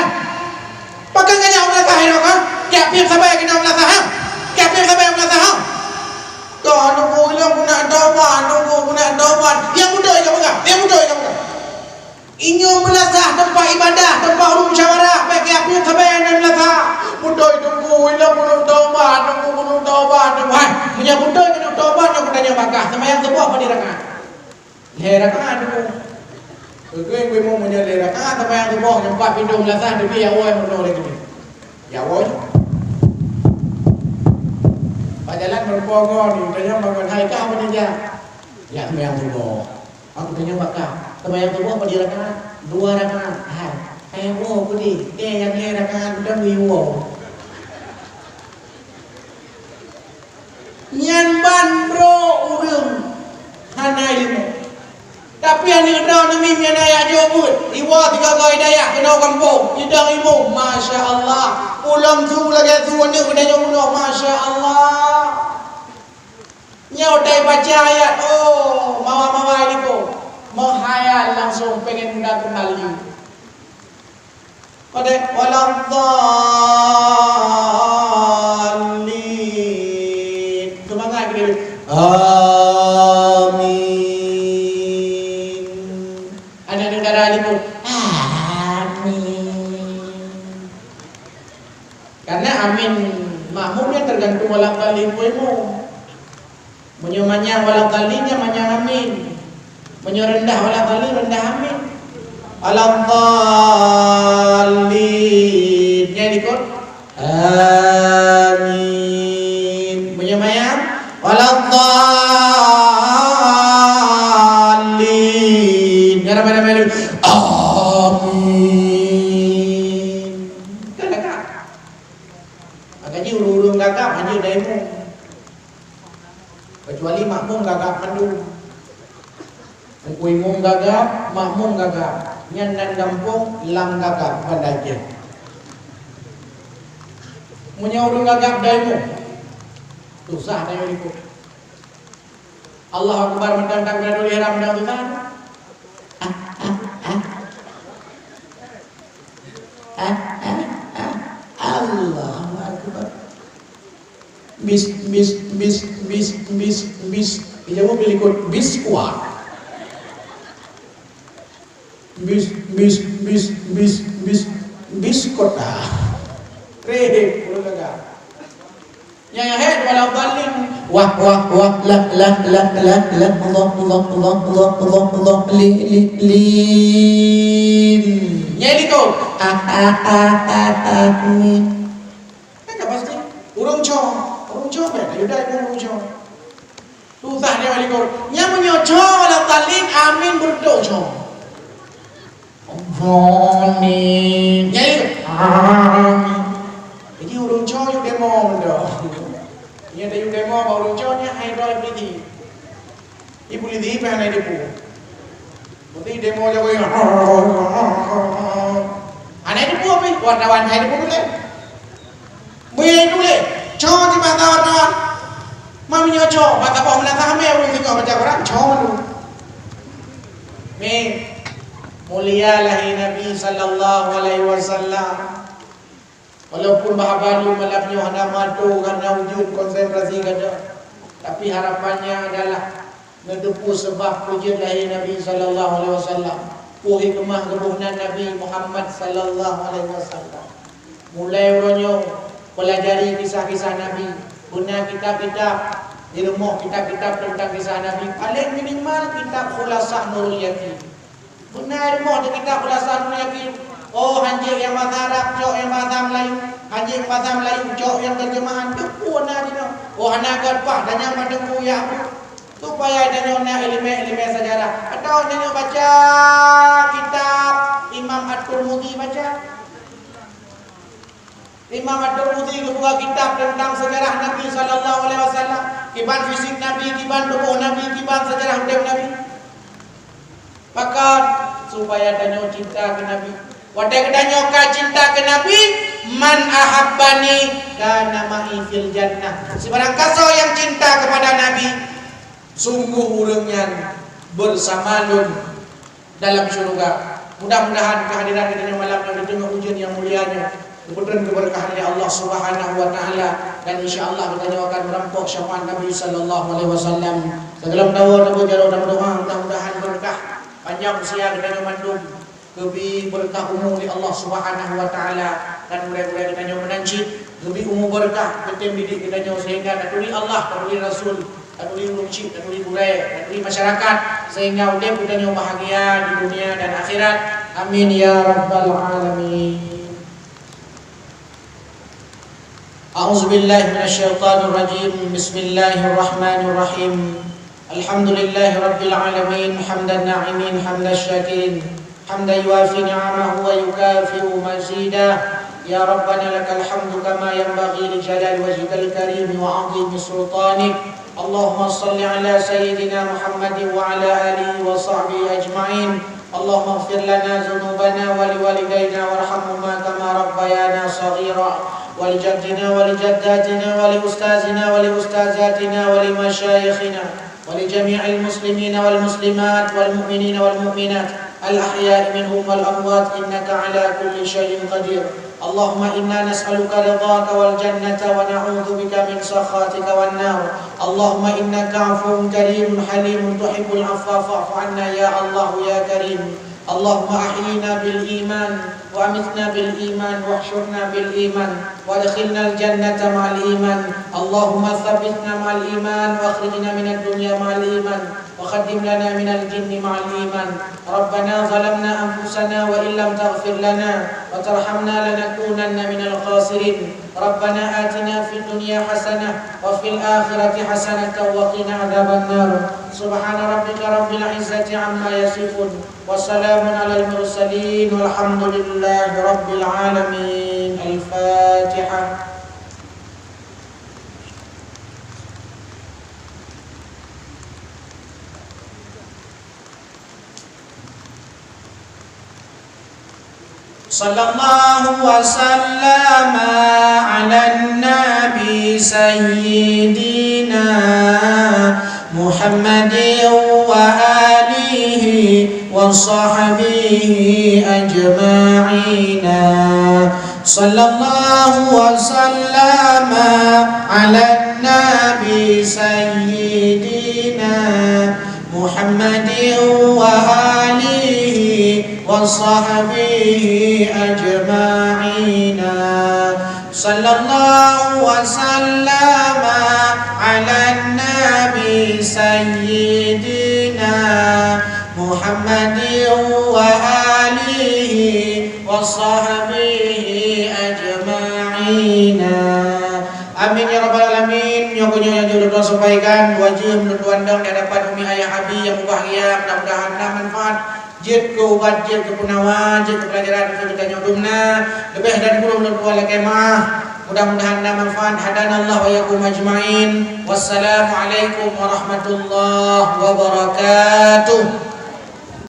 Pakon ka nyak meulasah inoe ka? Kiak piep sabai keunoe meulasah, ha? Kiak piep sabai meulasah, ha? Ka nunggu ilong guna taubat, nunggu guna taubat. Nyang beutôi ka peugah, nyang beutôi ka peugah. Inyoe meulasah teumpat ibadah, teumpat ureueng musyawarah, bèk kiak piep sabai nyang meulasah. Beutôi tunggu ilong guna taubat, nunggu guna taubat, nunggu. Hai, meunyoe beutôi guna taubat, nyoe geutanyoe bakah, seumayang suboh padum rakaat? Lhèe rakaat tu. Keu-keu ibu-ibu meunyoe lhèe rakaat seumayang suboh, nyoe pat pintoe meulasah, tapi ya Allah, meunoe lé keunoe. Ya Allah. Bak jalan meureumpok ngon, tanyong bangon, "Hai, kah meunyoe jak?" "Jak seumayang suboh." Aku tanyong bak kah, "Seumayang suboh padum rakaat?" "Dua rakaat." "Hai, hai, woe peudeh, kèe nyang lhèe rakaat, udang iwoe." Nyan ban brok ureueng hana ileumèe. Tapi aneuk droeneuh miet nyang na jak jok beuet, iwoe sigoe-goe hidayah keunoe gampông, idong imeum, masya Allah. Ulôn su lagèe su aneuk geutanyoe bunoe, masya Allah. Nyoe taibaca ayat, oh, mawa-mawa likot, meuhayal langsung pengen muda kembali. Padahai waladdallin. Seumangat geutanyoe. Amin. Aneuk-aneuk dara likot. Amin. Karena amin makmum nyan tergantung waladdallin imeum. Meunyoe manyang waladdallin, nyan manyang amin. Meunyoe reundah waladdallin, reundah amin. Waladdallin. Nyan likot. Amin. Meunyoe manyang, waladdallin. Nyan ramai-ramai lagi. Amin. Kan dekat. Makajih ureueng-ureueng gagap hana daimu. Kecuali makmum gagap mandum. Teungku imum gagap, makmum gagap. Nyan nan gampông lam gagap Banda Aceh. Meunyoe ureueng gagap daimu, susah daimu likot. Allahu Akbar, mantang-tang beuradu ihram dan susah. Allahu Akbar. Bis, bis, bis, bis, bis, bis. Ijaweueb di likot, bis kuat. Bis, bis, bis, bis, bis, bis kota. Reh, ureueng gagap. Nyang hèk waladdallin. Wah, wah, wah, lah, lah, lah, lah, lah, Allah, Allah, Allah, Allah, Allah, Allah, li, li, lin. Nyang likot. A, a, a, a, amin. Kan ka pasti. Ureueng cong. Ureueng cong, kan? Ayo dah, ureueng cong. Susah nyoe likot. Nyan meunyoe cho lam tahlil, amin beureutoh cho. Amin. Nyan itu. Amin. Jadi ureueng cho yue demo meudoh. Nyan dah yue demo bak ureueng cho nyan hai droe polisi. Di polisi pih hana diteupeu. Mesti demo jago. Hana diteupeu pih, wartawan hana diteupeu beutôi. Meunyoe tuléh, cho di mata wartawan. Meunyoe cho, mata boh meunan sahamé ureueng singoh baca Quran, cho mandum. Mi, mulia lahé Nabi sallallahu alaihi wasallam. Walaupun bah balu malam nyoe hana mantong, hana ujeuen konsentrasi gata, tapi harapannya adalah neuteupeue sabab peujeuet lahé Nabi sallallahu alaihi wasallam, peue hikmah geuboh nan Nabi Muhammad sallallahu alaihi wasallam. Mulai uroe nyoe, peulajari kisah-kisah Nabi, beuna kitab-kitab, di rumoh kitab-kitab teuntang kisah Nabi, paleng minimal kitab Khulasah Nurul Yaqin. Beuna rumoh di kitab Khulasah Nurul Yaqin. Oh, hanjeuet nyang basa Arab, cok nyang basa Meulayu. Hanjeuet nyang basa Meulayu, cok nyang terjemahan. Teupeue na jinoe. Oh, hana gét paih, dan nyang mandum kuyak. Supaya tanyoe na ileumèe-ileumèe sejarah. Atawa tanyoe baca kitab Imam At-Tirmidzi baca. Imam At-Tirmidzi geubuka kitab teuntang sejarah Nabi sallallahu alaihi wasallam, kiban fisik Nabi, kiban tuboh Nabi, kiban sejarah udép Nabi. Pakon? Supaya tanyoe cinta keu Nabi. Watèe geutanyoe ka cinta keu Nabi, "Man ahabbani kana ma'i fil jannah." Sibarang kasoe nyang cinta keupada Nabi, sungguh ureueng nyan beusama lôn dalam syeuruga. Mudah-mudahan kehadiran geutanyoe malam nyoe di teungoh ujeuen nyang mulia nyoe geupeutreun keubeureukahan lé Allah Subhanahu wa Taala, dan insya Allah geutanyoe akan meurampok syafaat Nabi sallallahu alaihi wasallam. Sigohlom tawoe taboh jaroe dan meudoa, mudah-mudahan beureukat panjang usia geutanyoe mandum, geubri beureukat umu lé Allah Subhanahu wa Taala, dan gurèe-gurèe geutanyoe meunan cit geubri umu beureukat, geutem didik geutanyoe sehingga taturi Allah, taturi Rasul, taturi ureueng chik, taturi gurèe, taturi masyarakat, sehingga udép geutanyoe bahagia di dunia dan akhirat. Amin ya rabbal alamin. A'udzubillahi minasyaitonirrajim. Bismillahirrahmanirrahim. Alhamdulillahi rabbil alamin, hamdan na'imin, hamdan syakirin. حمدا يوافي نعمه ويكافئ مزيده. يا ربنا لك الحمد كما ينبغي لجلال وجهك الكريم وعظيم سلطانك. اللهم صل على سيدنا محمد وعلى آله وصحبه أجمعين. اللهم اغفر لنا ذنوبنا ولوالدينا وارحمهما كما ربيانا صغيرا، ولجدنا ولجداتنا ولأستاذنا ولأستاذاتنا ولمشايخنا ولجميع المسلمين والمسلمات والمؤمنين والمؤمنات الأحياء منهم والأموات إنك على كل شيء قدير. اللهم إنا نسألك رضاك والجنة ونعوذ بك من سخطك والنار. اللهم إنك عفو كريم حليم تحب العفو فاعف عنا يا الله يا كريم. اللهم أحينا بالإيمان وأمتنا بالإيمان واحشرنا بالإيمان وأدخلنا الجنة مع الإيمان. اللهم ثبتنا مع الإيمان وأخرجنا من الدنيا مع الإيمان وقدم لنا من الجنة مع الإيمان. ربنا ظلمنا أنفسنا وإن لم تغفر لنا وترحمنا لنكونن من الخاسرين. ربنا آتنا في الدنيا حسنة وفي الآخرة حسنة وقنا عذاب النار. سبحان ربك رب العزة عما يصفون. وسلام على المرسلين والحمد لله رب العالمين. الفاتحة. صلى الله وسلم على النبي سيدنا محمد وآله وصحبه أجمعين. صلى الله وسلم على النبي سيدنا محمد وآله وصحبه أجمعين. صلى الله وسلم على النبي سيدنا محمد وآله وصحبه أجمعين. آمين يا رب العالمين. Nyoe nyang jeuet lôn sampaikan, wajéb lôn tuan dong di hadapan umi ayah abi nyang mubahgia, mudah-mudahan na manfaat jeuet keu ubat, jeuet keu peunawa, jeuet keu peulajaran keu geutanyoe dumna, leubeh dan kureueng lôn tuan lakée meu'ah. Mudah-mudahan na manfaat. Hadanallahu wa iyyakum ajmain. Wassalamualaikum warahmatullahi wabarakatuh.